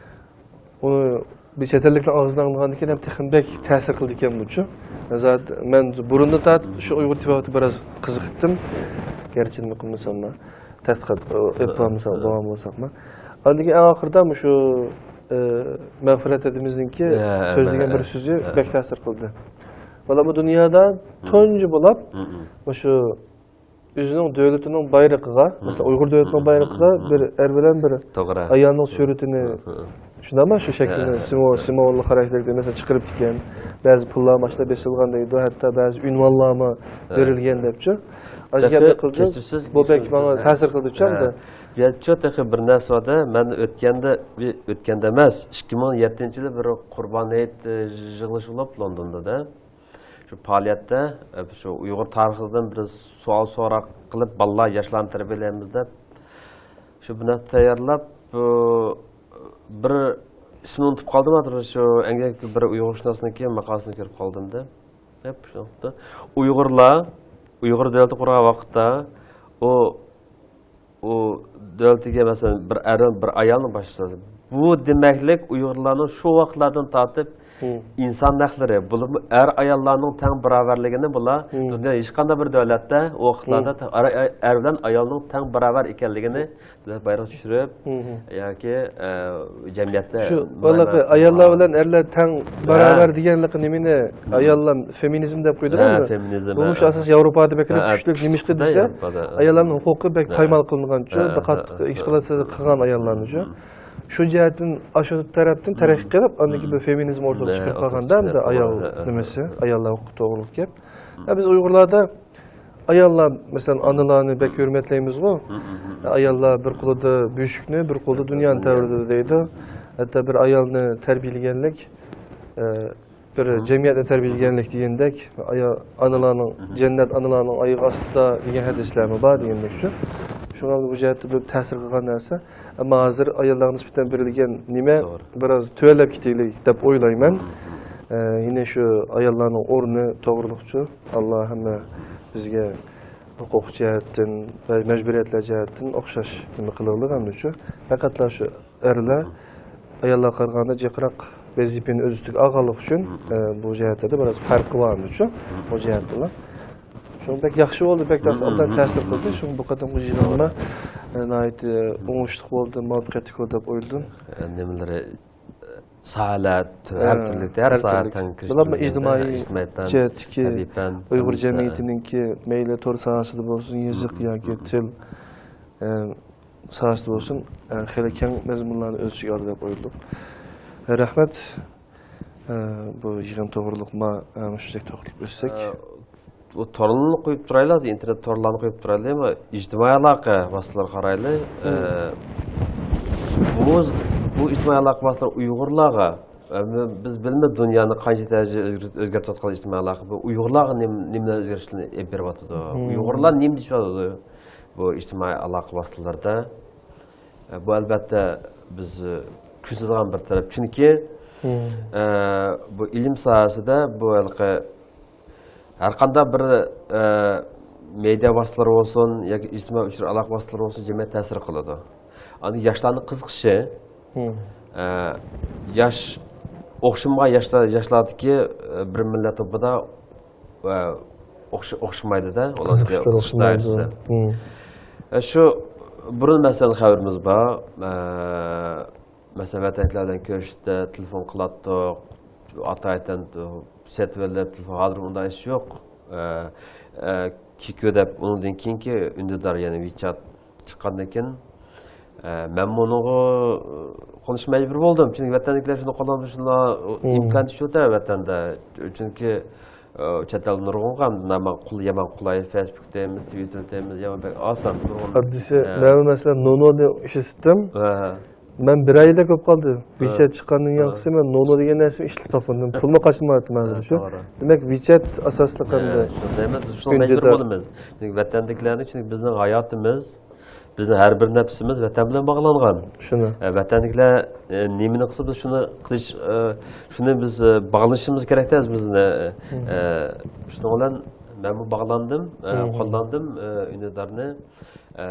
ئۇنى بىز چەت ئەللىكلەر ئاغزىدىن ئاڭلىغاندىن كېيىن ھەم تېخىمۇ بەك تەسىر قىلىدىكەن بۇچۇ. زادى مەن بۇرۇندىن تارتىپ شۇ ئۇيغۇر تېبابىتىگە بىراز قىزىقىتتىم. گەرچە نېمە قىلمىساممۇ، تەتقىقات ئېلىپ بارمىسام، داۋام قىلساقمۇ. ئاندىن كېيىن ئەڭ ئاخىرىدا مۇشۇ، ئە، مەغپىرەت ھەدىمىزنىڭكى ھە، سۆزلىگەن ھە، بىر سۆزى ھە. بەك تەسىر قىلدى. مانا بۇ دۇنيادا مم. تۇنجى بولاپ مم، مم. مۇشۇ ئۆزىنىڭ دۆلىتىنىڭ بايرىقىغا، مم. مەسىلەن، ئۇيغۇر دۆلىتىنىڭ مم، بايرىقىغا مم، مم. بىر ئەر بىلەن بىر توغرا. ئايالنىڭ سۈرىتىنى، مم، مم. شۇنداقمۇ؟ شۇ شەكىلنى ھە، ھە، سىمۋول، ھە. سىمۋوللۇق خاراكتېرلىك مەسىلەن چىقىرىپتىكەن. بەزى پۇللار ماشۇنداق بېسىلغان دەيدۇ، ھەتتا بەزى ئۇنۋانلارمۇ ھە. بېرىلگەن دەپچۇ. ئاشۇ تېخى گەپنى قىلدى. كەچۈرسىز، بۇ بەك ماڭا ھە. تەسىر قىلدىچۇ ھە. ئەمدى. يەتچۇ تېخى بىر نەرسە بار-دە، مەن ئۆتكەندە، ئۆتكەندە ئەمەس، ئىككى مىڭ يەتتىنچى يىلى بىر قۇربان ھېيت، ئە، يىغىلىشى بولۇپ لوندوندا-دە. شۇ پائالىيەتتە، ئە، شۇ ئۇيغۇر تارىخىدىن بىر سوئال سوراق قىلىپ، بالىلار، ياشلارنى تەربىيەلەيمىز دەپ، شۇ بىر نەرسە تەييارلاپ، ئە، بىر ئىسمىنى ئۇنتۇپ قالدىم، ھازىر شۇ ئەڭگەك بىر ئۇيغۇرشۇناسنىڭكى ماقالىسىنى كۆرۈپ قالدىم-دە. دەپ شۇ نۇقتا. ئۇيغۇرلار، ئۇيغۇر دۆلىتى قۇرغان ۋاقىتتا، ئۇ ئۇ دۆلىتىگە، مەسىلەن، بىر ئەر، بىر ئايالنى باشلىسا، بۇ دېمەكلىك ئۇيغۇرلارنىڭ شۇ ۋاقىتلاردىن تارتىپ مم. ئىنسان ھەقلىرى، بولۇپمۇ ئەر ئاياللارنىڭ تەڭ باراۋەرلىكىنى بۇلار مم. دۇنيا ھېچقانداق بىر دۆلەتتە ئۇ ۋاقىتلاردا مم. ئەر، ئەر بىلەن ئايالنىڭ تەڭ باراۋەر ئىكەنلىكىنى بايراق چۈشۈرۈپ مم. ياكى، ئە، جەمئىيەتتە شۇ، نۇمايىندە ئاياللار بىلەن ئەرلەر تەڭ ھە. باراۋەر دېگەنلىكى نېمىنى مم. ئاياللار فېمىنىزم دەپ قويدۇ ھە، بۇنى. فېمىنىزم، بۇ ھە. مۇشۇ ئاساس ياۋروپادا بەكرەك ھە، كۈچلۈك. نېمىشقا دېسە، ياۋروپادا، ھە. ئاياللارنىڭ ھوقۇقى بەك ھە، پايمال ھە، قىلىنغانچۇ، ھە، بەك قاتتىق ھە، ھە. ئېكسپلۇئاتاتسىيە قىلغان ئاياللارنىچۇ. مم. شۇ جەھەتتىن، ئاشۇ تەرەپتىن، مم. تەرەققىي قىلىپ، ئاندىن كېيىن مم. بىر فېمىنىزم ئوتتۇرىغا ھە، چىقىپ قالغاندا، ئوتتۇرىغا ئەمدى چىقىپ ئايال قالغان، ھە، ھە. نېمىسى، ئاياللار ھوقۇقى توغرۇلۇق گەپ. مم. ھە، بىز ئۇيغۇرلاردا ئاياللار، مەسىلەن، ئانىلارنى بەك ھۆرمەتلەيمىزغۇ. مم، مم، مم. ئاياللار بىر قولىدا بۆشۈكنى، بىر قولىدا دۇنيانى تەۋرىتىدۇ دەيدۇ. ھەتتا بىر ئايالنى تەربىيەلىگەنلىك، ئە، بىر مم. جەمئىيەتنى تەربىيەلىگەنلىك دېگەندەك، ئايا-، ئانىلارنىڭ، مم. جەننەت ئانىلارنىڭ ئايىغى ئاستىدا دېگەن ھەدىسلەرمۇ بار دېگەندەكچۇ. شۇڭا بۇ جەھەتتە بىر تەسىر قىلغان نەرسە. ئەمما ھازىر ئاياللارغا نىسبەتەن بېرىلگەن نېمە توغرا. بىراز تۆۋەنلەپ كېتەيلىك دەپ ئويلايمەن. مم، مم. ئە، يەنە شۇ ئاياللارنىڭ ئورنى توغرۇلۇقچۇ. ئاللا ھەممە بىزگە ھوقۇق جەھەتتىن ۋە مەجبۇرىيەتلەر جەھەتتىن ئوخشاش نېمە قىلغىلى ئەمدىچۇ. پەقەتلا شۇ ئەرلەر ئاياللارغا قارىغاندا جىقراق ۋەزىپىنى ئۆز ئۈستىگە ئالغانلىقى ئۈچۈن، ئە، بۇ جەھەتتە بىراز پەرقى بار ئەمدىچۇ، بۇ جەھەتتىلا. شۇڭا بەك ياخشى بولدى، بەك ئوبدان تەسىر قىلدى. شۇڭا بۇ قېتىمقى يىغىنمۇ، ئە، ناھايىتى ئوڭۇشلۇق بولدى، مۇۋەپپەقىيەتلىك بولدى دەپ ئويلىدىم. ئە، نېمىلىرى، ساھەلەر، ھە، ھەر تۈرلۈك، ھەر ھەر ساھە تۈرلۈك. تەڭ كىرىشتۈرۈلگەندە، بۇلارمۇ ئىجتىمائىي ئىجتىمائىي پەن، جەھەتتىكى ئەدەبىي پەن، ئۇيغۇر پەن، جەمئىيىتىنىڭكى مەيلى تور ساھەسىدە بولسۇن، يېزىق ياكى تىل، ئە، ساھەسىدە بولسۇن، ئە، خېلى كەڭ مەزمۇنلارنى ئۆز ئىچىگە ئالدى دەپ ئويلىدۇق. رەھمەت. ئە، بۇ يىغىن توغرۇلۇق ما، ئە، مۇشۇندەك توختىلىپ ئۆتسەك. ئە، بۇ تورلارنى قويۇپ تۇرايلى، ئىنتېرنېت تورلارنى قويۇپ تۇرايلى. ئەمما ئىجتىمائىي ئالاقە ۋاسىتىلىرىغا قارايلى. ئە، بۇ، بۇ ئىجتىمائىي ئالاقە ۋاسىتىلىرى ئۇيغۇرلارغا، ئە، بىز بىلمەيمىز دۇنيانى قانچە دەرىجە ئۆزگىرت-، ئۆزگەرتىۋاتقان ئىجتىمائىي ئالاقە بۇ ئۇيغۇرلارغا نېمە، نېمىلەر ئۆزگىرىشلەرنى ئېلىپ بېرىۋاتىدۇ؟ ئۇيغۇرلار نېمە دېيىشىۋاتىدۇ بۇ ئىجتىمائىي ئالاقە ۋاسىتىلىرىدە؟ بۇ، ئەلۋەتتە، بىز كۆزىتىدىغان بىر تەرەپ. چۈنكى، ئە، بۇ ئىلىم ساھەسىدە بۇ ھېلىقى ھەر قانداق بىر، ئە، مېدىيا ۋاسىتىلىرى بولسۇن ياكى ئىجتىمائىي ئۇچۇر ئالاقە ۋاسىتىلىرى بولسۇن، جەمئىيەت تەسىر قىلىدۇ. ئاندىن ياشلارنىڭ قىزىقىشى، ئە، ياش، ئوخشىمىغان ياشلار، ياشلاردىكى، ئە، بىر مىللەت توپىدا، ئە، ئوخش-، ئوخشىمايدۇ-دە، ئۇلاردىكى قىزىقىشلار قىزىقىش ئوخشىمايدۇ. دائىرىسى. ئە، شۇ بۇرۇن مەسىلەن خەۋىرىمىز بار. ئە، مەسىلەن، ۋەتەندىكىلەر بىلەن كۆرۈشۈشتە تېلېفون قىلاتتۇق. ئاتايىتەن سېتىۋېلىپ، تېلېفون، ھازىر ئۇنداق ئىش يوق. ئە، ئە، كىكۇ دەپ، ئۇنىڭدىن كېيىنكى ئۈندىدار، يەنى ۋىچات چىققاندىن كېيىن، ئە، مەن بۇنىڭغا قونۇشقا مەجبۇر بولدۇم. چۈنكى ۋەتەندىكىلەر شۇنى قوللانمىسا، شۇنداق ئىمكان يوق-تە ۋەتەندە. چۈنكى، ئە، چەت ئەلدە نۇرغۇنغا يامان قول-، يامان قولاي، فېيسبۇك دەيمىز، تىۋىتتېر دەيمىز، يامان بەك ئاسان نۇرغۇن. ئاددىيسى، ھە. مەن مەسىلەن، نونونى ئىشلىتىم. ھە، ھە. مەن بىر ئايدەك بولۇپ قالدى. ھە. ۋىچەت چىققاندىن كېيىن ھە. قىسمەن نونو دېگەن نەرسىنى ئىشلىتىپ باقمىدىم. پۇلمۇ قاچمايۋاتىدۇ ھە، ھازىر شۇ. توغرا. دېمەك، ۋىچەت ئاساسلىق ھە، ئەمدى شۇ دەيمەن، بىز شۇنىڭغا مەجبۇر ئۈندىدار. بولىمىز. چۈنكى ۋەتەندىكىلەرنى، چۈنكى بىزنىڭ ھاياتىمىز، بىزنىڭ ھەر بىر نەپسىمىز ۋەتەن بىلەن باغلانغان. شۇنى. ئە، ۋەتەندىكىلەر، ئە، نېمىنى قىلسا، بىز شۇنى قىلىش، ئە، شۇنى بىز، ئە، باغلىنىشىمىز كېرەك-تە ئۆزىمىزنى. ئە، مم. ئە، شۇنىڭ بىلەن مەنمۇ باغلاندىم، ئە، مم. قوللاندىم، ئە، ئۈندىدارنى. ئە،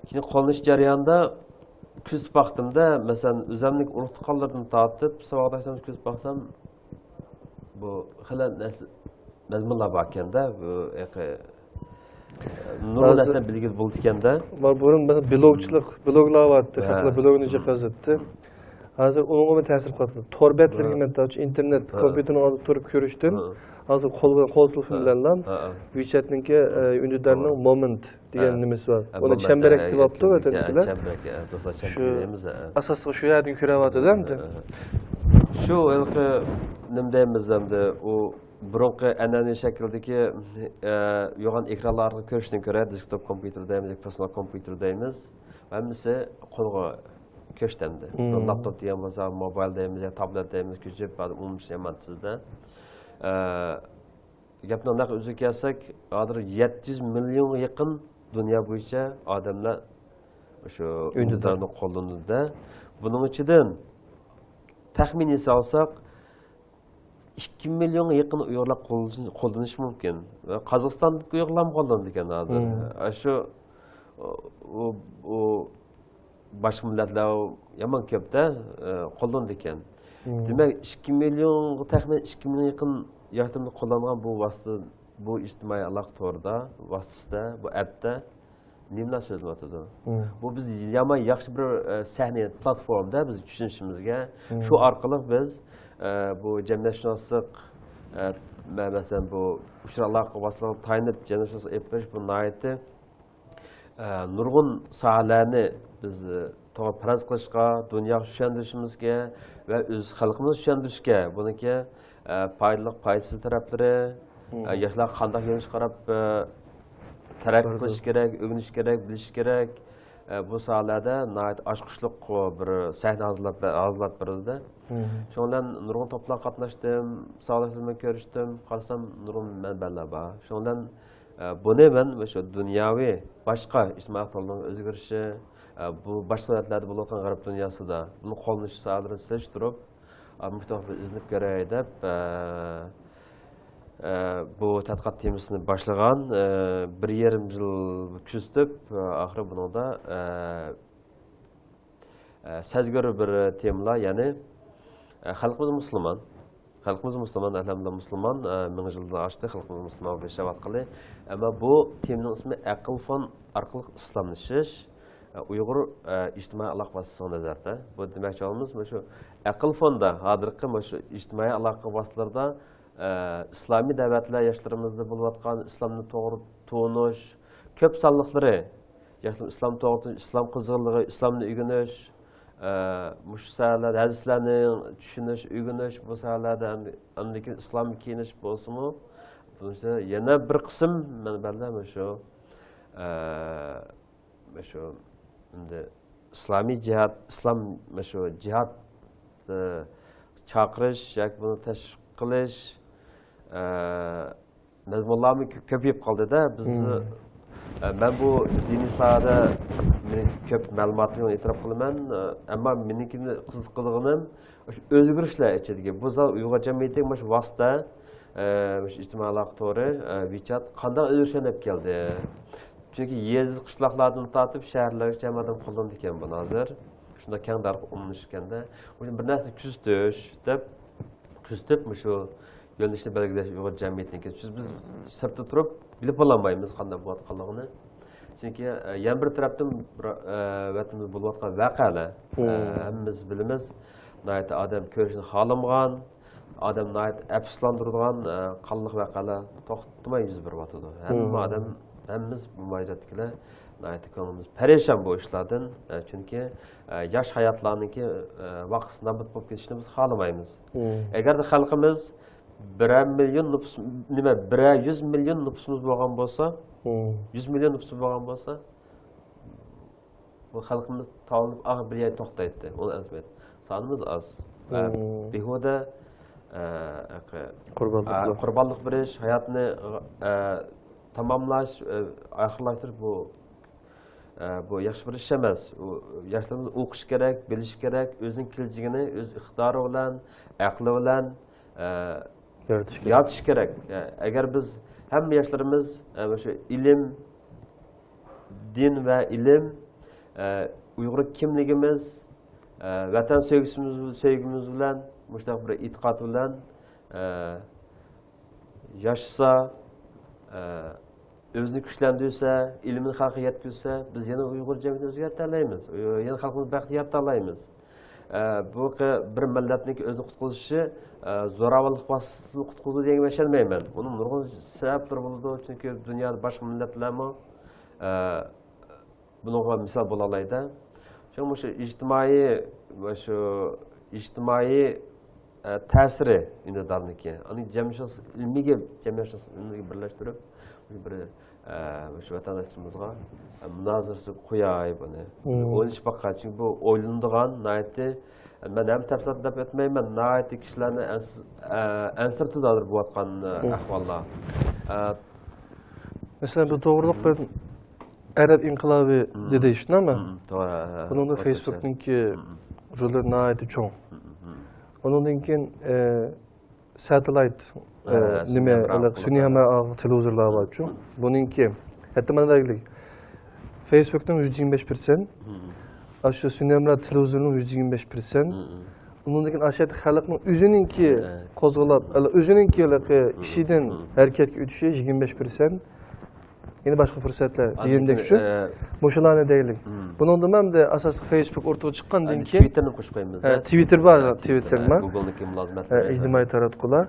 كېيىن قوللىنىش جەريانىدا كۆزىتىپ باقتىم-دە، مەسىلەن، ئۆزۈمنىڭ ئۇرۇق-تۇغقانلىرىدىن تارتىپ، ساۋاقداشلىرىمنى كۆزىتىپ باقسام، بۇ خېلى نەرسە، مەزمۇنلار باركەن-دە، بۇ ھېلىقى نۇرغۇن ھازىر نەرسىلەرنى بىلگىلى بولىدىكەن-دە. بۇرۇن بىر بىلوگچىلىق، بىلوگلار بارتتى، ھە. خەقلەر بىلوگنى جىق يازاتتى. ھازىر ئۇنىڭغىمۇ تەسىر قىلىۋاتىدۇ. تور بەتلىرىگە ھە. مەن تاچ ئىنتېرنېت، ھە. كومپيۇتېرنىڭ ئالدىدا تۇرۇپ كۆرۈشتىم. ھە. ھازىر قول بىلەن، قول تېلېفون ھە. بىلەنلا ھە، ھە. ۋىچەتنىڭكى، ئە، ئۈندىدارنىڭ ھە. مومېنت دېگەن ھە. نېمىسى بار. ھە، ئۇنى مومېنت، چەمبىرەك ھە، دەپ ھە، بوپتۇ ھە، ۋەتەندىكىلەر. چەمبىرەك، ھە، دوستلار، شۇ چەمبىرەك دەيمىز، ھە. ئاساسلىقى شۇ يەردىن كۆرۈۋاتىدۇ ھە، ئەمدى. ھە، ھە. شۇ ھېلىقى نېمە دەيمىز ئەمدى، ئۇ بۇرۇنقى ئەنئەنىۋى شەكىلدىكى، ئە، يوغان ئېكرانلارغا كۆرۈشتىن كۆرە، دېسكتوپ كومپيۇتېر دەيمىز، پېرسونال كومپيۇتېر دەيمىز، ھەممىسى قولغا كۆچتى ئەمدى. مم. لاپتوپ دېگەن بولسا، موبايل دەيمىز يا تابلېت دەيمىز، كۆچۈپ، ھازىر ئۇنىمىش يامان تېزدە. ئە، گەپنىڭ نەق يۈزىگە كەلسەك، ھازىر يەتتە يۈز مىليونغا يېقىن دۇنيا بويىچە ئادەملەر شۇ ئۈندىدار. ئۈندىدارنى قوللىنىدۇ-دە. بۇنىڭ ئىچىدىن تەخمىن ياسالساق، ئىككى مىليونغا يېقىن ئۇيغۇرلار قوللىنىشى، قوللىنىشى مۇمكىن. ۋە قازاقىستاندىكى ئۇيغۇرلارمۇ قوللىنىدىكەن ھازىر. مم. ئە، شۇ، ئۇ، ئۇ، ئۇ باشقا مىللەتلەر يامان كۆپتە، ئە، قوللىنىدىكەن. مم. دېمەك، ئىككى مىليونغا، تەخمىنەن ئىككى مىليون يېقىن ياش ئادەملەر قوللانغان بۇ ۋاسىتە، بۇ ئىجتىمائىي ئالاقە تورىدا، ۋاسىتىسىدە، بۇ ئەپتە نېمىلەر سۆزلىنىۋاتىدۇ؟ مم. بۇ بىز يامان ياخشى بىر، ئە، سەھنە، پلاتفورمىدا بىز چۈشىنىشىمىزگە، مم. شۇ ئارقىلىق بىز، ئە، بۇ جەمئىيەتشۇناسلىق، ئە، مە-، مەسىلەن، بۇ ئۇچۇر ئالاقە ۋاسىتىلىرىغا تايىنىپ جەمئىيەتشۇناسلىق ئېلىپ بېرىش بۇ ناھايىتى، ئە، نۇرغۇن ساھەلەرنى بىز، ئە، توغرا پەرەز قىلىشقا، دۇنياغا چۈشەندۈرۈشىمىزگە ۋە ئۆز خەلقىمىزنى چۈشەندۈرۈشكە، بۇنىڭكى، ئە، پايدىلىق، پايدىسىز تەرەپلىرى، مم. ئە، ياشلار قانداق يۆنىلىشكە قاراپ، ئە، تەرەققىي بارىدۇ. قىلىش كېرەك، ئۆگىنىش كېرەك، بىلىش كېرەك. ئە، بۇ ساھەلەردە ناھايىتى ئاچقۇچلۇق بىر سەھنە ھازىرلاپ، ھازىرلاپ بېرىلدى. مم. شۇنىڭ بىلەن نۇرغۇن توپلارغا قاتناشتىم، ساۋاقداشلار بىلەن كۆرۈشتۈم، قارىسام نۇرغۇن مەنبەلەر بار. شۇنىڭ بىلەن، ئە، بۇنى مەن مۇشۇ دۇنياۋى باشقا ئىجتىمائىي ئالاقە تورلىرىنىڭ ئۆزگىرىشى، ئە، بۇ باشقا دۆلەتلەردە بولۇۋاتقان غەرب دۇنياسىدا بۇنى قوللىنىش ساھەلىرىنى سېلىشتۇرۇپ، ئە، مۇشۇنداق بىر ئىزدىنىپ كۆرەي دەپ، ئە، ئە، بۇ تەتقىقات تېمىسىنى باشلىغان، ئە، بىر يېرىم يىل كۆزىتىپ، ئە، ئاخىرى بۇنىڭدا، ئە، ئە، سەزگۈر بىر تېمىلار، يەنى، ئە، خەلقىمىز مۇسۇلمان. خەلقىمىز مۇسۇلمان، ئەلھەمدۇلىللا مۇسۇلمان، ئە، مىڭ يىلدىن ئاشتى خەلقىمىز مۇسۇلمان بولۇپ ياشاۋاتقىلى. ئەمما بۇ تېمىنىڭ ئىسمى ئەقىل فون ئارقىلىق ئىسلاملىشىش، ئە، ئۇيغۇر، ئە، ئىجتىمائىي ئالاقە ۋاسىتىسىنىڭ نەزەردە. بۇ دېمەكچى بولغىنىمىز مۇشۇ ئەقىل فوندا ھازىرقى مۇشۇ ئىجتىمائىي ئالاقە ۋاسىتىلىرىدا ئە، ئىسلامىي دەۋەتلەر ياشلىرىمىزدا بولۇۋاتقان ئىسلامنى توغرا تونۇش، كۆپ سانلىقلىرى ياشلار ئىسلام توغرا تونۇش، ئىسلام قىزغىنلىقى، ئىسلامنى ئۆگىنىش، ئە، مۇشۇ ساھەلەردە ھەدىسلەرنى چۈشىنىش، ئۆگىنىش، بۇ ساھەلەردە ئەمدى، ئەمدىكى ئىسلام كىيىنىش بولسىمۇ، بۇنىڭ ئىچىدە يەنە بىر قىسىم مەنبەلەر مۇشۇ، ئە، مۇشۇ ئەمدى ئىسلامىي جىھاد، ئىسلام مۇشۇ جىھاد، ئە، چاقىرىش ياكى بۇنى تەشۋىق قىلىش، ئە، مەزمۇنلارمۇ كۆ-، كۆپىيىپ قالدى-دە. بىز، مم. ئە، مەن بۇ دىنىي ساھەدە مېنىڭ كۆپ مەلۇماتىم يوق، ئېتىراپ قىلىمەن. ئە، ئەمما مېنىڭكىنى قىزىقىدىغىنىم، مۇشۇ ئۆزگىرىشلەر ئىچىدىكى، بۇ زال ئۇيغۇر جەمئىيىتىگە مۇشۇ ۋاسىتە، ئە، مۇشۇ ئىجتىمائىي ئالاقە تورى، ئە، ۋىچات قانداق ئۆزگىرىشلەرنى ئېلىپ كەلدى؟ چۈنكى يېزا، قىشلاقلاردىن تارتىپ شەھەرلەرگىچە ھەممە ئادەم قوللىنىدىكەن بۇنى ھازىر. شۇنداق كەڭ تارقىلىپ ئۇلىنىشكەندە، مۇشۇ بىر نەرسىنى كۆزىتىش دەپ، كۆزىتىپ، مۇشۇ يۆنىلىشنى بەلگىلەش ئۇيغۇر جەمئىيىتىنىڭكى. چۈنكى بىز سىرتتا تۇرۇپ بىلىپ بولالمايمىز قانداق بولۇۋاتقانلىقىنى. چۈنكى، ئە، يەنە بىر تەرەپتىن بىر، ئە، ۋەتىنىمىزدە بولۇۋاتقان ۋەقەلەر، ئە، ھەممىمىز بىلىمىز، ناھايىتى ئادەم كۆرۈشنى خالىمىغان، ئادەم ناھايىتى ئەپسۇسلاندۇرىدىغان، ئە، قانلىق ۋەقەلەر توختىماي يۈز بېرىۋاتىدۇ. ھەممە ئادەم، ھەممىمىز بۇ مۇھاجىرەتتىكىلەر ناھايىتى كۆڭلىمىز پەرىشان بۇ ئىشلاردىن. ئە، چۈنكى، ئە، ياش ھاياتلارنىڭكى، ئە، ۋاقىتسىز نابۇت بولۇپ كېتىشىنى بىز خالىمايمىز. ئەگەردە خەلقىمىز بىرەر مىليون نوپۇس، نېمە، بىرەر يۈز مىليون نوپۇسىمىز بولغان بولسا، يۈز مىليون نوپۇسىمىز بولغان بولسا، بۇ خەلقىمىز تاۋلىنىپ ئاخىر بىر يەردە توختايتتى. ئۇنى ئەنسىمەيدۇ. سانىمىز ئاز. ئە، بىھۇدە، ئە، ھەققى، قۇربانلىق ئە، بېرىش. قۇربانلىق بېرىش، ھاياتنى، ئە، تاماملاش، ئە، ئاخىرلاشتۇرۇش بۇ، ئە، بۇ ياخشى بىر ئىش ئەمەس. ئۇ، ياشلىرىمىز ئوقۇشى كېرەك، بىلىشى كېرەك، ئۆزىنىڭ كېلىچىكىنى ئۆز ئىقتىدارى بىلەن، ئەقلى بىلەن، ئە، يارىتىش كېرەك. يارىتىش كېرەك. ئە، ئەگەر بىز ھەممە ياشلىرىمىز، ئە، مۇشۇ ئىلىم، دىن ۋە ئىلىم، ئە، ئۇيغۇر كىملىكىمىز، ئە، ۋەتەن سۆيگۈسىمىز، سۆيگۈمىز بىلەن، مۇشۇنداق بىر ئېتىقاد بىلەن، ئە، ياشىسا، ئە، ئۆزىنى كۈچلەندۈرسە، ئىلمىنى خەلققە يەتكۈزسە، بىز يەنە ئۇيغۇر جەمئىيىتىنى ئۆزگەرتەلەيمىز، يەنە خەلقىمىزنى بەختكە يارىتالايمىز. ئە، بۇ قى-، بىر مىللەتنىڭكى ئۆزىنى قۇتقۇزۇشى، ئە، زوراۋانلىق ۋاسىتىسىدىن قۇتقۇزىدۇ دېگەنگە مەن ئىشەنمەيمەن. ئۇنىڭ نۇرغۇن سەۋەبلىرى بولىدۇ، چۈنكى دۇنيادا باشقا مىللەتلەرمۇ، ئە، بۇنىڭغا مىسال بولالايدۇ. شۇڭا مۇشۇ ئىجتىمائىي، مۇشۇ ئىجتىمائىي، ئە، تەسىرى ئۈندىدارنىڭكى. ئۇنى جەمئىيەتشۇناس ئىلمىيگە، جەمئىيەتشۇناس ئىلمىيگە بىرلەشتۈرۈپ، بىر، ئە، مۇشۇ ۋەتەنداشلىرىمىزغا، ئە، مۇنازىرىسىگە قوياي بۇنى. ئويلىنىش باققان، چۈنكى بۇ ئويلىنىدىغان ناھايىتى، مەن ھەم تەپسىلات دەپ ئۆتمەيمەن، ناھايىتى كىشىلەرنى ئەنس-، ئە، ئەنسىرىتىدۇ ھازىر بولۇۋاتقان، ئە، ئەھۋاللار. ئە، مەسىلەن، بۇ توغرىلىق بىر ئەرەب ئىنقىلابى دېدى، شۇنداقمۇ؟ توغرا، ھە، ھە. بۇنىڭدا فېيسبۇكنىڭكى رولى ناھايىتى چوڭ. ئۇنىڭدىن كېيىن، ئە، ساتېلايت، ئە، نېمە، سۈنئىي ھەمراھ تېلېۋىزورلار بارچۇ. بۇنىڭكى، ھەتتا مانا دەيلىك، فېيسبۇكنىڭ يۈز يىگىرمە بەش پىرسەنت، ئاشۇ سۈنئىي ھەمراھ تېلېۋىزورنىڭ يۈز يىگىرمە بەش پىرسەنت. ئۇنىڭدىن كېيىن ئاشۇ يەردە خەلقنىڭ ئۆزىنىڭكى قوزغىلاپ، ئۆزىنىڭكى ھېلىقى ئىشىدىن ھەرىكەتكە ئۆتۈشى يىگىرمە بەش پىرسەنت. يەنە باشقا پۇرسەتلەر دېگەندەك شۇ. مۇشۇلارنى دەيلىك. بۇنىڭدىمۇ ئەمدى ئاساسلىق فېيسبۇك ئورتىغا چىققاندىن كېيىن، تىۋىتتېرنى قوشۇپ قويىمىز، ئە، تىۋىتتېر بار، تىۋىتتېر، ئە، بار. گۇگلنىڭكى مۇلازىمەتلىرى، ئە، ئىجتىمائىي تاراتقۇلار.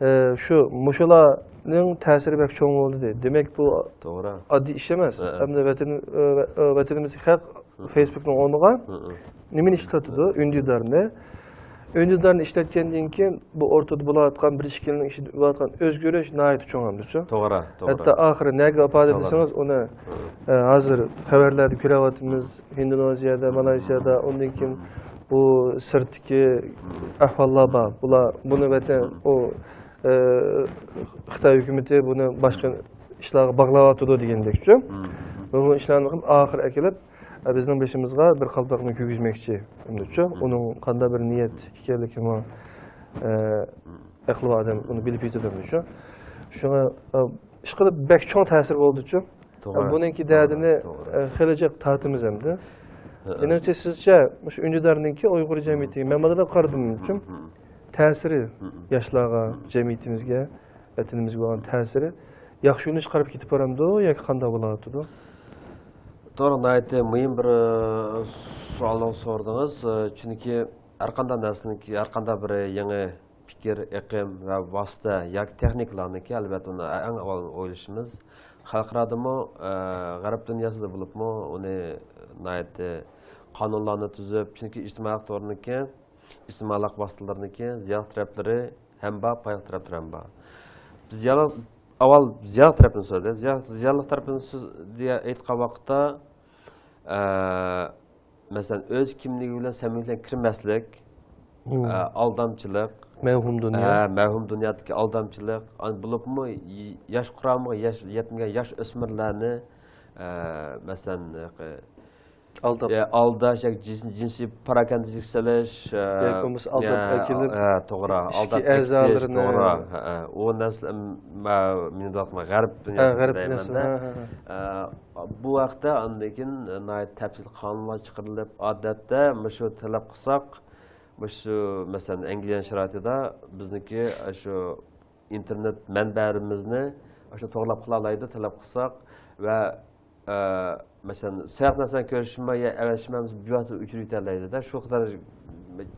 ئە، شۇ، مۇشۇلارنىڭ تەسىرى بەك چوڭ بولدى. دېمەك، بۇ ئاددىي ئىش ئەمەس. ئەمدى ۋەتەن، ئە، ۋە-، ئە، ۋەتىنىمىزدىكى خەلق فېيسبۇكنىڭ ئورنىغا نېمىنى ئىشلىتىدۇ؟ ئۈندىدارنى. ئۈندىدارنى ئىشلەتكەندىن كېيىن، بۇ ئورتىدا بولۇۋاتقان بىر ئىككىنىڭ ئىچىدە بولۇۋاتقان ئۆزگىرىش ناھايىتى چوڭ ئەمدىچۇ. توغرا، توغرا. ھەتتا ئاخىرى نەگە ئاپاردى دېسىڭىز، ئۇنى، ئە، ھازىر خەۋەرلەردە كۆرۈۋاتىمىز، ھىندونېزىيەدە، مالايزىيەدە، ئۇندىن كېيىن بۇ سىرتتىكى ئەھۋاللار بار. بۇلار، بۇنى ۋەتەن، ئۇ، ئە، خىتاي ھۆكۈمىتى بۇنى باشقا ئىشلارغا باغلاۋاتىدۇ دېگەندەكچۇ. نۇرغۇن ئىشلارنى قىلىپ، ئاخىر ئەكېلىپ، ئە، بىزنىڭ بېشىمىزغا بىر قالپاقنى كىيگۈزمەكچى، ئەمدىچۇ. ئۇنىڭ قانداق بىر نىيەت ئىكەنلىكىمۇ، ئە، ئەقلى بار ئادەم ئۇنى بىلىپ يېتىدۇ، ئەمدىچۇ. شۇڭا، ئە، ئىشقىلىپ بەك چوڭ تەسىر بولدىچۇ. توغرا. بۇنىڭكى دەردىنى، توغرا، ئە، خېلى جىق تارتىمىز ئەمدى. مېنىڭچە، سىزچە، مۇشۇ ئۈندىدارنىڭكى ئۇيغۇر جەمئىيىتىگە، مەن مانداق قارىدىم، تەسىرى ياشلارغا، جەمئىيىتىمىزگە، ۋەتىنىمىزگە بولغان تەسىرى ياخشى يۆنىلىشكە قاراپ كېتىپ بارامدۇ ياكى قانداق بولۇۋاتىدۇ؟ توغرا، ناھايىتى مۇھىم بىر، ئە، سوئالنى سورىدىڭىز. ئە، چۈنكى ھەر قانداق نەرسىنىڭكى، ھەر قانداق بىر يېڭى پىكىر، ئېقىم ۋە ۋاسىتە ياكى تېخنىكىلارنىڭكى، ئەلۋەتتە، ئۇنى ئەڭ ئاۋۋال ئويلىشىمىز. خەلقئارادىمۇ، ئە، غەرب دۇنياسىدا بولۇپمۇ ئۇنى ناھايىتى قانۇنلارنى تۈزۈپ، چۈنكى ئىجتىمائىي تورنىڭكى، ئىجتىمائىي ئالاقە ۋاسىتىلىرىنىڭكى زىيانلىق تەرەپلىرى ھەم بار، پايدىلىق تەرەپلىرى ھەم بار. بىز زىيانلىق، ئاۋۋال زىيانلىق تەرەپىنى سۆزلىدۇق. زىيان-، زىيانلىق تەرەپىنى سۆز-، دېيە-، ئېيتقان ۋاقىتتا، ئە، مەسىلەن، ئۆز كىملىكى بىلەن سەمىمىيىتى بىلەن كىرمەسلىك، ئە، ئالدامچىلىق، مەۋھۇم دۇنيا. ھە، مەۋھۇم دۇنيادىكى ئالدامچىلىق، ئان-، بولۇپمۇ ي-، ياش قۇرامىغا ياش، يەتمىگەن ياش ئۆسمۈرلەرنى، ئە، مەسىلەن، ھېلىقى، ئالداپ. ئالداش ياكى جىنسىي پاراكەندىچىلىك سېلىش، ياكى بولمىسا ئالداپ ئەكېلىپ، توغرا، ئىچكى ئەزالىرىنى، توغرا. ئۇ نەرسىلەر مېنىڭ غەرب دۇنياسى، غەرب دۇنياسى. بۇ ھەقتە ئاندىن كېيىن ناھايىتى تەپسىلىي قانۇنلار چىقىرىلىپ، ئادەتتە مۇشۇ تەلەپ قىلساق، مۇشۇ مەسىلەن ئەنگلىيە شارائىتىدا بىزنىڭكى شۇ ئىنتېرنېت مەنبەلىرىمىزنى ئاشۇ توغرىلاپ قىلالايدۇ، تەلەپ قىلساق. ۋە ئە، مەسىلەن، سېرىق نەرسىلەرنى كۆرۈشمە يا ئەۋەتىشمە بىۋاسىتە ئۆچۈرۈۋېتەلەيدۇ-دە، شۇ قەدەر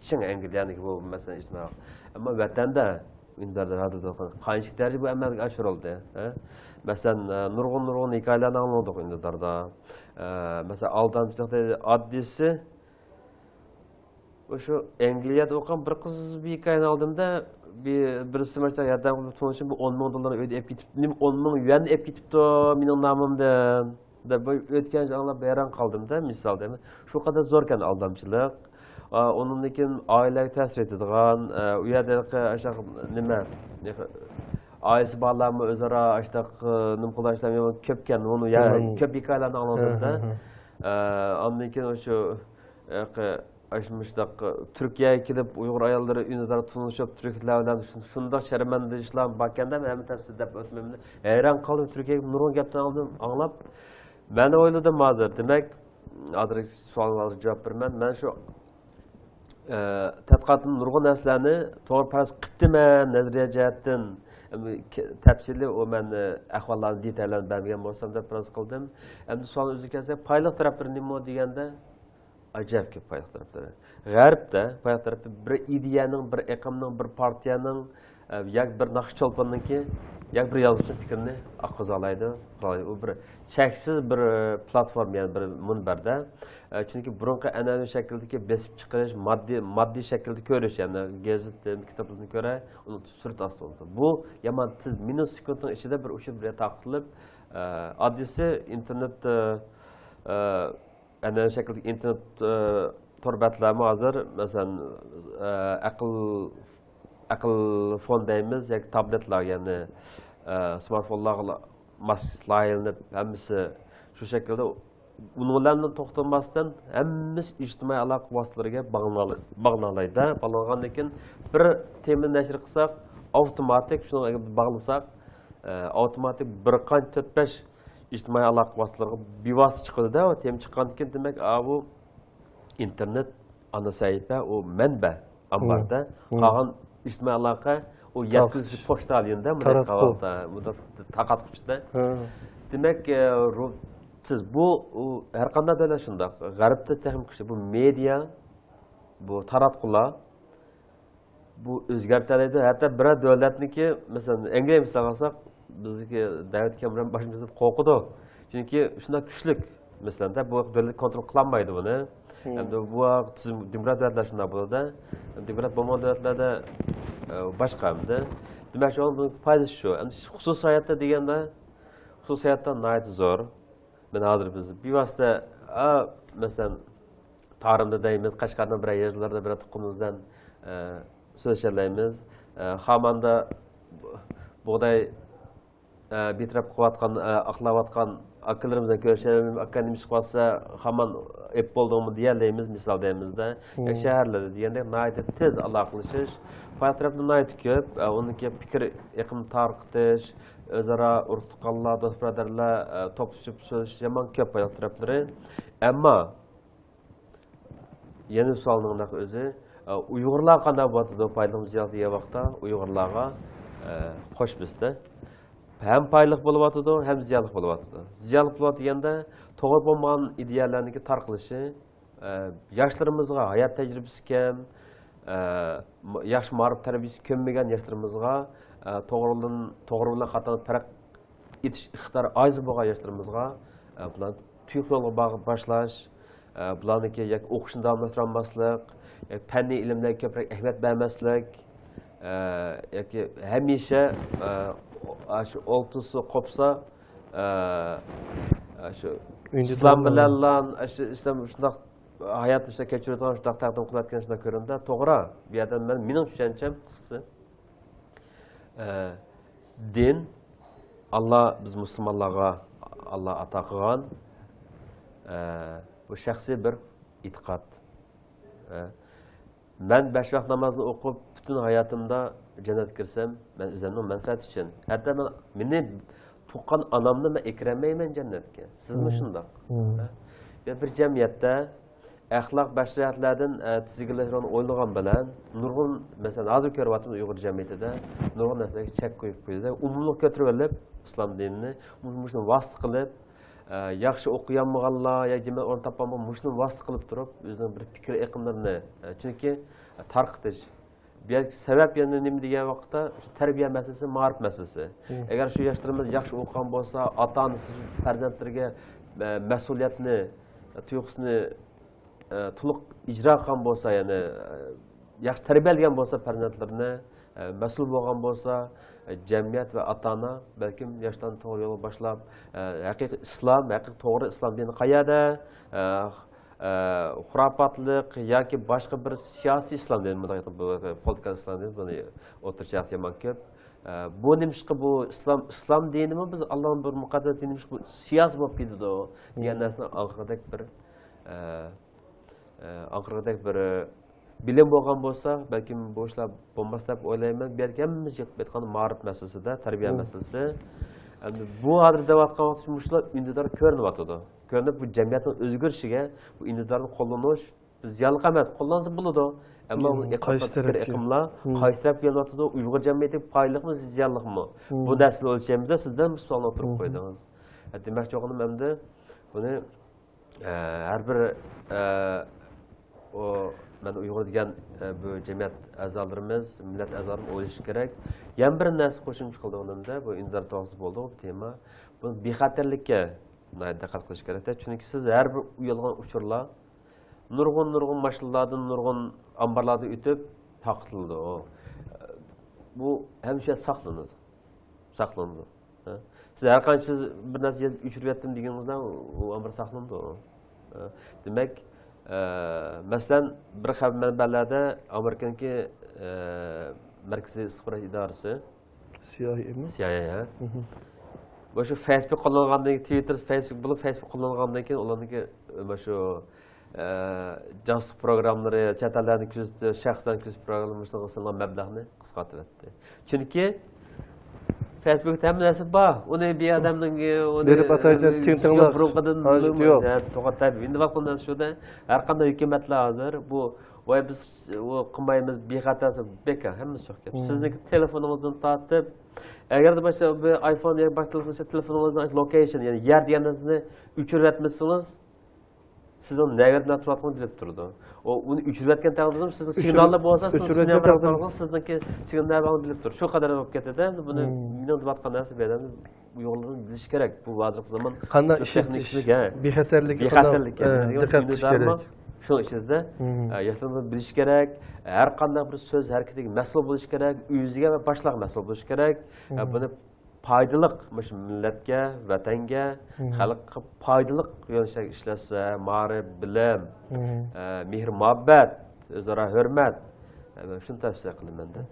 چىڭ ئەنگلىيەنىڭكى بۇ مەسىلەن ئىجتىمائىي. ئەمما ۋەتەندە ئۈندىدار رادىيو قانچىلىك دەرىجىدە بۇ ئەمەلگە ئاشۇرۇلدى؟ ھە؟ مەسىلەن، ئە، نۇرغۇن، نۇرغۇن ھېكايىلەرنى ئاڭلىدۇق ئۈندىداردا. ئە، مەسىلەن، ئالدامچىلىق ئاددىيسى، ئاشۇ ئەنگلىيەدە ئوقۇغان بىر قىز بىر ھېكايىنى ئالدىمدا، بىر، بىرسى مانا ياردەم قىلىپ تونۇشۇم بىر ئون مىڭ دوللار ئۆيدە ئېلىپ كېتىپتۇ، نېمە ئون مىڭ يۈەن ئېلىپ كېتىپتۇ مېنىڭ نامىمدىن دەپ، بۇ ئۆتكەن يىل ئاڭلاپ ھەيران قالدىمدا، مىسال دەيمەن. شۇ قەدەر زوركەن ئالدامچىلىق. ئا، ئۇنىڭدىن كېيىن ئائىلىلەرگە تەسىر يېتىدىغان، ئا، ئۇ يەردە ھېلىقى ئاشۇ نېمە، ئائىلىسى بارلارمۇ ئۆزئارا ئاشۇنداق، ئا، نېمە قىلىدىغان ئىشلار كۆپكەن، ئۇنى يا-، كۆپ ھېكايىلەرنى ئاڭلىدىمدا. ئا، ئاندىن كېيىن شۇ، ھېلىقى ئاشۇ مۇشۇنداق تۈركىيەگە كېلىپ ئۇيغۇر ئاياللىرى ئۈندىدار تونۇشۇپ، تۈركلەر بىلەن شۇ-، شۇنداق شەرمەندە ئىشلار باركەندە، مەن ھەممە تەپسىلىي دەپ ئۆتمەيمەن. ھەيران قالدىم، تۈركىيەگە نۇرغۇن گەپلەرنى ئاڭلىدىم، ئاڭلاپ. مەن ئويلىدىم ھازىر، دېمەك، ھازىر سوئالىڭىزغا جاۋاب بېرىمەن. مەن شۇ، ئە، تەتقىقاتىمدا نۇرغۇن نەرسىلەرنى توغرا پەرەز قىپتىمەن نەزەرىيە جەھەتتىن. ئەمدى ك-، تەپسىلىي ئۇ مەن، ئە، ئەھۋاللارنى دېتاللارنى بەرمىگەن بولسام دەپ پەرەز قىلدىم. ئەمدى سوئالنىڭ ئۆزىگە كەلسەك، پايدىلىق تەرەپلىرى نېمە دېگەندە، ئاجايىپ كۆپ پايدىلىق تەرەپلىرى. غەربتە پايدىلىق تەرىپى بىر ئىدىيەنىڭ، بىر ئېقىمنىڭ، بىر پارتىيەنىڭ، ئە، ياكى بىر ناخشا چولپاننىڭكى، ياكى بىر يازغۇچىنىڭ پىكرىنى ئاققۇزالايدۇ، قىلالايدۇ. ئۇ بىر چەكسىز بىر، ئە، پلاتفورما، يەنى بىر مۇنبەردە. ئە، چۈنكى بۇرۇنقى ئەنئەنىۋى شەكىلدىكى بېسىپ چىقىرىش، ماددىي، ماددىي شەكىلدە كۆرۈش، يەنى گېزىت، كىتابلاردىن كۆرە، ئۇنى سۈرەت ئاستىغا ئالىدۇ. بۇ يامان تېز، مىنۇت سېكۇنتنىڭ ئىچىدە بىر ئۇچۇر بىر تارقىتىلىپ، ئە، ئاددىيسى ئىنتېرنېت، ئە، ئە، ئەنئەنىۋى شەكىلدىكى ئىنتېرنېت، ئە، تور بەتلەرمۇ ھازىر، مەسىلەن، ئە، ئەقىل، ئەقىل فون دەيمىز ياكى تابلېتلار، يەنى، ئە، سمارتفونلارغا ماسلىشىپ ھەممىسى شۇ شەكىلدە، ئۇنىڭ بىلەن توختىماستىن ھەممىسى ئىجتىمائىي ئالاقە ۋاسىتىلىرىگە باغلىنالاي-، باغلىنالايدۇ. باغلانغاندىن كېيىن بىر تېمىنى نەشر قىلساق، ئاپتوماتىك شۇنىڭغا باغلىساق، ئە، ئاپتوماتىك بىر قانچە تۆت-بەش ئىجتىمائىي ئالاقە ۋاسىتىلىرىغا بىۋاسىتە چىقىدۇ-دە، ئۇ تېما چىققاندىن كېيىن، دېمەك، ئاۋۇ ئىنتېرنېت ئانا سەھىپە، ئۇ مەنبە، ئامباردا. قالغان ئىجتىمائىي ئالاقە، ئۇ يەتكۈزۈش پوچتا ئالىيىندا، مۇنداق تاراتقۇ. قاۋاقتا، مۇنداق تارقاتقۇچتا. دېمەك، ئە، سىز بۇ، ئۇ ھەر قانداق دۆلەت شۇنداق. غەربتە تېخىمۇ كۈچلۈك. بۇ مېدىيا، بۇ تاراتقۇلار، بۇ ئۆزگەرتەلەيدۇ. ھەتتا بىرەر دۆلەتنىڭكى، مەسىلەن، ئەنگلىيە مىسالغا ئالساق، بىزدىكى دېۋىد كامېرون باشىمىزدىن قورقىدۇ. چۈنكى شۇنداق كۈچلۈك، مەسىلەن، بۇ دۆلەت كونترول قىلالمايدۇ بۇنى. ئەمدى بۇ تۈزۈم، دېموكرات دۆلەتلەر شۇنداق بولىدۇ. دېموكرات بولمىغان دۆلەتلەردە، ئە، باشقا ئەمدى. دېمەك، شۇنىڭ پايدىسى شۇ. ئەمدى خۇسۇسىي ھاياتتا دېگەندە، خۇسۇسىي ھاياتتا ناھايىتى زور. مەن ھازىر بىز بىۋاسىتە، ئا، مەسىلەن، تارىمدا دەيمىز، قەشقەرنىڭ بىرەر يېزىلىرىدا بىرەر تۇغقىنىمىز بىلەن، ئە، سۆزلىشەلەيمىز. ئە، خاماندا بۇغداي، ئە، بىر تەرەپ قىلىۋاتقان، ئە، ئاقلاۋاتقان ئاكىلىرىمىز بىلەن كۆرۈشەلەيمىز. ئاكا نېمە ئىش قىلىۋاتسا، خامان ئەپ بولدۇڭمۇ دېيەلەيمىز، مىسال دەيمىزدە. يا شەھەرلەردە دېگەندەك ناھايىتى تېز ئالاقىلىشىش. پايدىلىق تەرەپلىرى ناھايىتى كۆپ. ئە، ئۇنىڭكى پىكىر ئېقىمىنى تارقىتىش، ئۆزئارا ئۇرۇق تۇغقانلار، دوست بۇرادەرلەر، ئە، توپلىشىپ سۆزلىشىش يامان كۆپ پايدىلىق تەرەپلىرى. ئەمما يەنە بىر سوئالنىڭ نەق ئۆزى، ئە، ئۇيغۇرلار قانداق بولۇۋاتىدۇ پايدىلىقمۇ زىيانلىق دېگەن ۋاقىتتا، ئۇيغۇرلارغا، ئە، قوش بىستە ھەم پايدىلىق بولۇۋاتىدۇ، ھەم زىيانلىق بولۇۋاتىدۇ. زىيانلىق بولۇۋاتىدۇ دېگەندە، توغرا بولمىغان ئىدىيەلەرنىڭكى تارقىلىشى، ئە، ياشلىرىمىزغا ھايات تەجرىبىسى كەم، ئە، م-، ياخشى مائارىپ تەربىيەسى كۆرمىگەن ياشلىرىمىزغا، ئە، توغرىدىن، توغرا بىلەن خاتانى پەرق ئېتىش ئىقتىدارى ئاجىز بولغان ياشلىرىمىزغا، ئە، بۇلار تۇيۇق يولغا باغ-، باشلاش، ئە، بۇلارنىڭكى ياكى ئوقۇشنى داۋاملاشتۇرالماسلىق، ياكى پەننىي ئىلىملەرگە كۆپرەك ئەھمىيەت بەرمەسلىك، ئە، ياكى ھەمىشە، ئە، ئاشۇ ئولتۇرسا قوپسا، ئە، ئاشۇ ئىسلام بىلەنلا، ئاشۇ ئىسلام شۇنداق ھاياتنى شۇنداق كەچۈرىدىغان، شۇنداق تەقدىم قىلىۋاتقان شۇنداق كۆرۈنىدۇ. توغرا، بۇ يەردە مەن، مېنىڭ چۈشەنچەم قىسقىسى، ئە، دىن، ئاللا بىز مۇسۇلمانلارغا ئاللا ئاتا قىلغان، ئە، بۇ شەخسىي بىر ئېتىقاد. ھە. مەن بەش ۋاق نامازنى ئوقۇپ، پۈتۈن ھاياتىمدا جەننەتكە كىرسەم، مەن ئۆزۈمنىڭ مەنپەئەتى ئۈچۈن. ھەتتا مەن، مېنى تۇغقان ئانامنى مەن ئەكىرەلمەيمەن جەننەتكە. سىزمۇ شۇنداق. ھە؟ بىر، بىر جەمئىيەتتە ئەخلاق بەش جەھەتلەردىن، ئە، تىزگىنلەشتۈرۈلگەن ئويلىغان بىلەن نۇرغۇن، مەسىلەن، ھازىر كۆرۈۋاتىمىز ئۇيغۇر جەمئىيىتىدە نۇرغۇن نەرسىلەرگە چەك قويۇپ قويدى. ئومۇملۇق كۆتۈرۈۋېلىپ ئىسلام دىنىنى مۇشۇنى ۋاسىتە قىلىپ، ئە، ياخشى ئوقۇيالمىغانلار يا جەمئىيەت ئورنى تاپالمىغان مۇشۇنى ۋاسىتە قىلىپ تۇرۇپ، ئۆزىنىڭ بىر پىكىر ئېقىملىرىنى، ئە، چۈنكى، ئە، تارقىتىش. بۇ يەردىكى سەۋەب يەنە نېمە دېگەن ۋاقىتتا، شۇ تەربىيە مەسىلىسى، مائارىپ مەسىلىسى. ئەگەر شۇ ياشلىرىمىز ياخشى ئوقۇغان بولسا، ئاتا-ئانىسى شۇ پەرزەنتلىرىگە، ئە، مەسئۇلىيەتنى، ئە، تۇيغۇسىنى، ئە، تولۇق ئىجرا قىلغان بولسا، يەنى، ئە، ياخشى تەربىيەلىگەن بولسا پەرزەنتلىرىنى، ئە، مەسئۇل بولغان بولسا، ئە، جەمئىيەت ۋە ئاتا-ئانا بەلكىم ياشلارنى توغرا يولغا باشلاپ، ئە، ھەقىقىي ئىسلام، ھەقىقىي توغرا ئىسلام دىنى قەيەردە، ئە، ئە، خۇراپاتلىق ياكى باشقا بىر سىياسىي ئىسلام دىنى، مۇنداق ئېيتقاندا، بۇ پولىتىكا ئىسلام دىنى، بۇنى ئوتتۇرىچە يامان كۆپ. ئە، بۇ نېمىشقا بۇ ئىسلام، ئىسلام دىنىمۇ بىز ئاللانىڭ بىر مۇقەددەس دىنى، نېمىشقا بۇ سىياسىي بولۇپ كېتىدۇ دېگەن نەرسىنىڭ ئاڭقىرىدەك بىر، ئە، ئە، ئاڭقىرىدەك بىر، ئە، بىلىم بولغان بولسا، بەلكىم بۇ ئىشلار بولماس دەپ ئويلايمەن. بۇ يەردىكى ھەممىمىز يىغىلىپ ئېيتقان مائارىپ مەسىلىسىدە، تەربىيە مەسىلىسى. ئەمدى بۇ ھازىر دەۋاتقان ۋاقىتتا مۇشۇلار ئۈندىدار كۆرۈنۈۋاتىدۇ. كۆرۈنۈپ، بۇ جەمئىيەتنىڭ ئۆزگىرىشىگە بۇ ئۈندىدارنى قوللىنىش زىيانلىق ئەمەس، قوللانسا بولىدۇ. ئەمما بۇ ئېقىم، قايسى پىكىر تەرەپكە؟ ئېقىملار قايسى تەرەپكە يۆنىلىۋاتىدۇ، ئۇيغۇر جەمئىيىتىگە پايدىلىقمۇ، زىيانلىقمۇ؟ بۇ نەرسىنى ئۆلچەيمىز-دە، سىزدىن بۇ سوئالنى ئوتتۇرىغا قويدىڭىز. ئە، دېمەكچى بولغىنىم ئەمدى بۇنى، ئە، ھەر بىر، ئە، ئۇ، مەن ئۇيغۇر دېگەن، ئە، بۇ جەمئىيەت ئەزالىرىمىز، مىللەت ئەزالىرىمىز ئويلىشىشى كېرەك. يەنە بىر نەرسە قوشۇمچە قىلىدىغىنىمدا، بۇ ئۈندىدار توغرىسىدا بولدى بۇ تېما. بۇ بىخەتەرلىككە ناھايىتى دىققەت قىلىش كېرەكتە. چۈنكى سىز ھەر بىر ئۇيۇلغان ئۇچۇرلار نۇرغۇن، نۇرغۇن ماشىنىلاردىن، نۇرغۇن ئامبارلاردىن ئۆتۈپ تارقىتىلىدۇ. بۇ ھەمىشە ساقلىنىدۇ. ساقلىنىدۇ. ھە؟ سىز ھەر قانچە سىز بىر نەرسە يېزىپ ئۆچۈرۈۋەتتىم دېگىنىڭىزدا، ئۇ ئامبار ساقلىنىدۇ. ھە؟ دېمەك، ئە، مەسىلەن، بىر خەۋەر مەنبەلەردە ئامېرىكىنىڭكى، ئە، مەركىزىي ئىستىخبارات ئىدارىسى، سىئايئېمۇ؟ سىئايئې، ھە. مۇشۇ فېيسبۇك قوللانغاندىن كېيىن، تىۋىتتېر، فېيسبۇك بولۇپ، فېيسبۇك قوللانغاندىن كېيىن، ئۇلارنىڭكى مۇشۇ، ئە، جاسۇسلۇق پروگراممىلىرى، چەت ئەللەرنى كۆزىتىش، شەخسلەرنى كۆزىتىش پروگراممىلىرى سېلىنغان مەبلەغنى قىسقارتىۋەتتى. چۈنكى فېيسبۇكتا ھەممە نەرسە بار. ئۇنى بىر ئادەمنىڭ، ئۇنى بېرىپ ئاتايدۇ، تىڭ تىڭلاپ. بۇرۇنقىدىن ھاجىتى يوق. توختاپ، ئەمدى ۋاقتىدا شۇ-دە، ھەر قانداق ھۆكۈمەتلەر ھازىر بۇ ۋاي، بىز ئۇ قىلمايمىز، بىخەتەرسىز، بىكار، ھەممىسى يوق گەپ. سىزنىڭكى تېلېفونىڭىزدىن تارتىپ، ئەگەردە باشقا بىر ئايفون ياكى باشقا تېلېفون، تېلېفونىڭىزدا لوكېيشن، يەنى يەر دېگەن نەرسىنى ئۆچۈرۈۋەتمىسىڭىز، سىزنىڭ نەگىدە نەدە تۇرۇۋاتقىنىڭىزنى بىلىپ تۇرىدۇ. ئۇ، ئۇنى ئۆچۈرۈۋەتكەن تەقدىردىمۇ سىزنىڭ سىگناللار بولسا، سىز سىگنال بېرىپ تۇرغىنىڭىز، سىزنىڭكى سىگنال نەدە بارلىقىنى بىلىپ تۇرىدۇ. شۇ قەدەر بولۇپ كەتتى-دە، بۇنى مېنىڭ دەۋاتقان نەرسە بۇ يەردە ئۇيغۇرلارنىڭ بىلىشى كېرەك. بۇ ھازىرقى زامان قانداق ئىشلىتىش، بىخەتەرلىككە، بىخەتەرلىككە دىققەت قىلىش كېرەك. شۇنىڭ ئىچىدە، ئە، ياشلىرىمىز بىلىشى كېرەك. ھەر قانداق بىر سۆز ھەرىكىتىگە مەسئۇل بولۇشى كېرەك، ئۆزىگە ۋە باشقىلارغا مەسئۇل بولۇشى كېرەك. ئە، بۇنى پايدىلىق، مۇشۇ مىللەتكە، ۋەتەنگە، خەلققە پايدىلىق يۆنىلىشلەردە ئىشلەتسە، مائارىپ، بىلىم، ئە، مېھىر-مۇھەببەت، ئۆزئارا ھۆرمەت، ئە، شۇنى تەۋسىيە قىلىمەن-دە.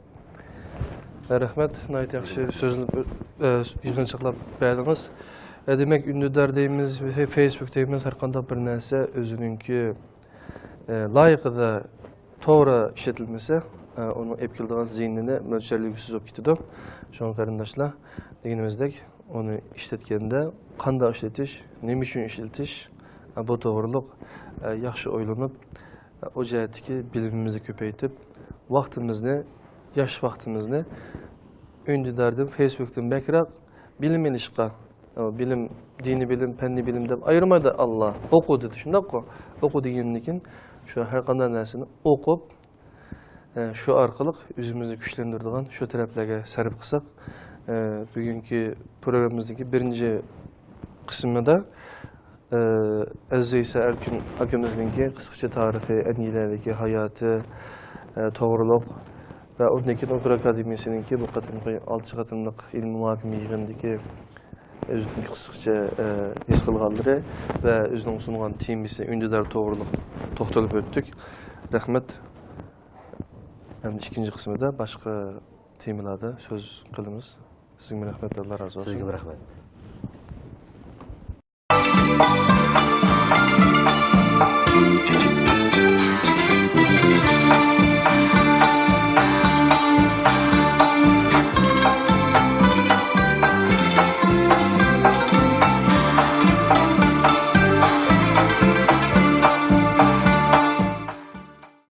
رەھمەت، ناھايىتى ياخشى سۆزلىنىپ، ئە، يىغىنچاقلاپ بەردىڭىز. ئە، دېمەك، ئۈندىدار دەيمىز، فېيسبۇك دەيمىز، ھەر قانداق بىر نەرسە ئۆزىنىڭكى، ئە، لايىقىدا توغرا ئىشلىتىلمىسە، ئە، ئۇنىڭ ئېلىپ كېلىدىغان زىيىنىنى مۆلچەرلىگۈسىز بولۇپ كېتىدۇ. شۇڭا قېرىنداشلار، دېگىنىمىزدەك، ئۇنى ئىشلەتكەندە قانداق ئىشلىتىش، نېمە ئۈچۈن ئىشلىتىش، ئە، بۇ توغرىلىق، ئە، ياخشى ئويلىنىپ، ئە، ئۇ جەھەتتىكى بىلىمىمىزنى كۆپەيتىپ، ۋاقتىمىزنى، ياش ۋاقتىمىزنى ئۈندىداردىن، فېيسبۇكتىن بەكرەك بىلىم ئېلىشقا، ئە، بىلىم، دىنىي بىلىم، پەننىي بىلىم دەپ ئايرىمايدۇ ئاللا. ئوقۇ دېدى، شۇنداققۇ؟ ئوقۇ دېگەندىن كېيىن شۇ ھەر قانداق نەرسىنى ئوقۇپ، ئە، شۇ ئارقىلىق ئۆزىمىزنى كۈچلەندۈرىدىغان شۇ تەرەپلەرگە سەرپ قىلساق، ئە، بۈگۈنكى پروگراممىمىزنىڭكى بىرىنچى قىسمىدا، ئە، ئەزىز ئەيسا ئەركىن ئاكىمىزنىڭكى قىسقىچە تارىخى، ئەنگلىيەدىكى ھاياتى، ئە، توغرۇلۇق ۋە ئۇندىن كېيىن ئۇيغۇر ئاكادېمىيەسىنىڭكى بۇ قېتىمقى ئالتىنچى قېتىملىق ئىلمىي مۇھاكىمە يىغىنىدىكى ئۆزىنىڭ قىسقىچە، ئە، ھېس قىلغانلىرى ۋە ئۆزىنىڭ سۇنغان تېمىسى ئۈندىدار توغرىلىق توختىلىپ ئۆتتۇك. رەھمەت. ئەمدى ئىككىنچى قىسمىدا باشقا تېمىلاردا سۆز قىلىمىز. سىزگىمۇ رەھمەت، ئاللا رازى بولسۇن. سىزگىمۇ رەھمەت.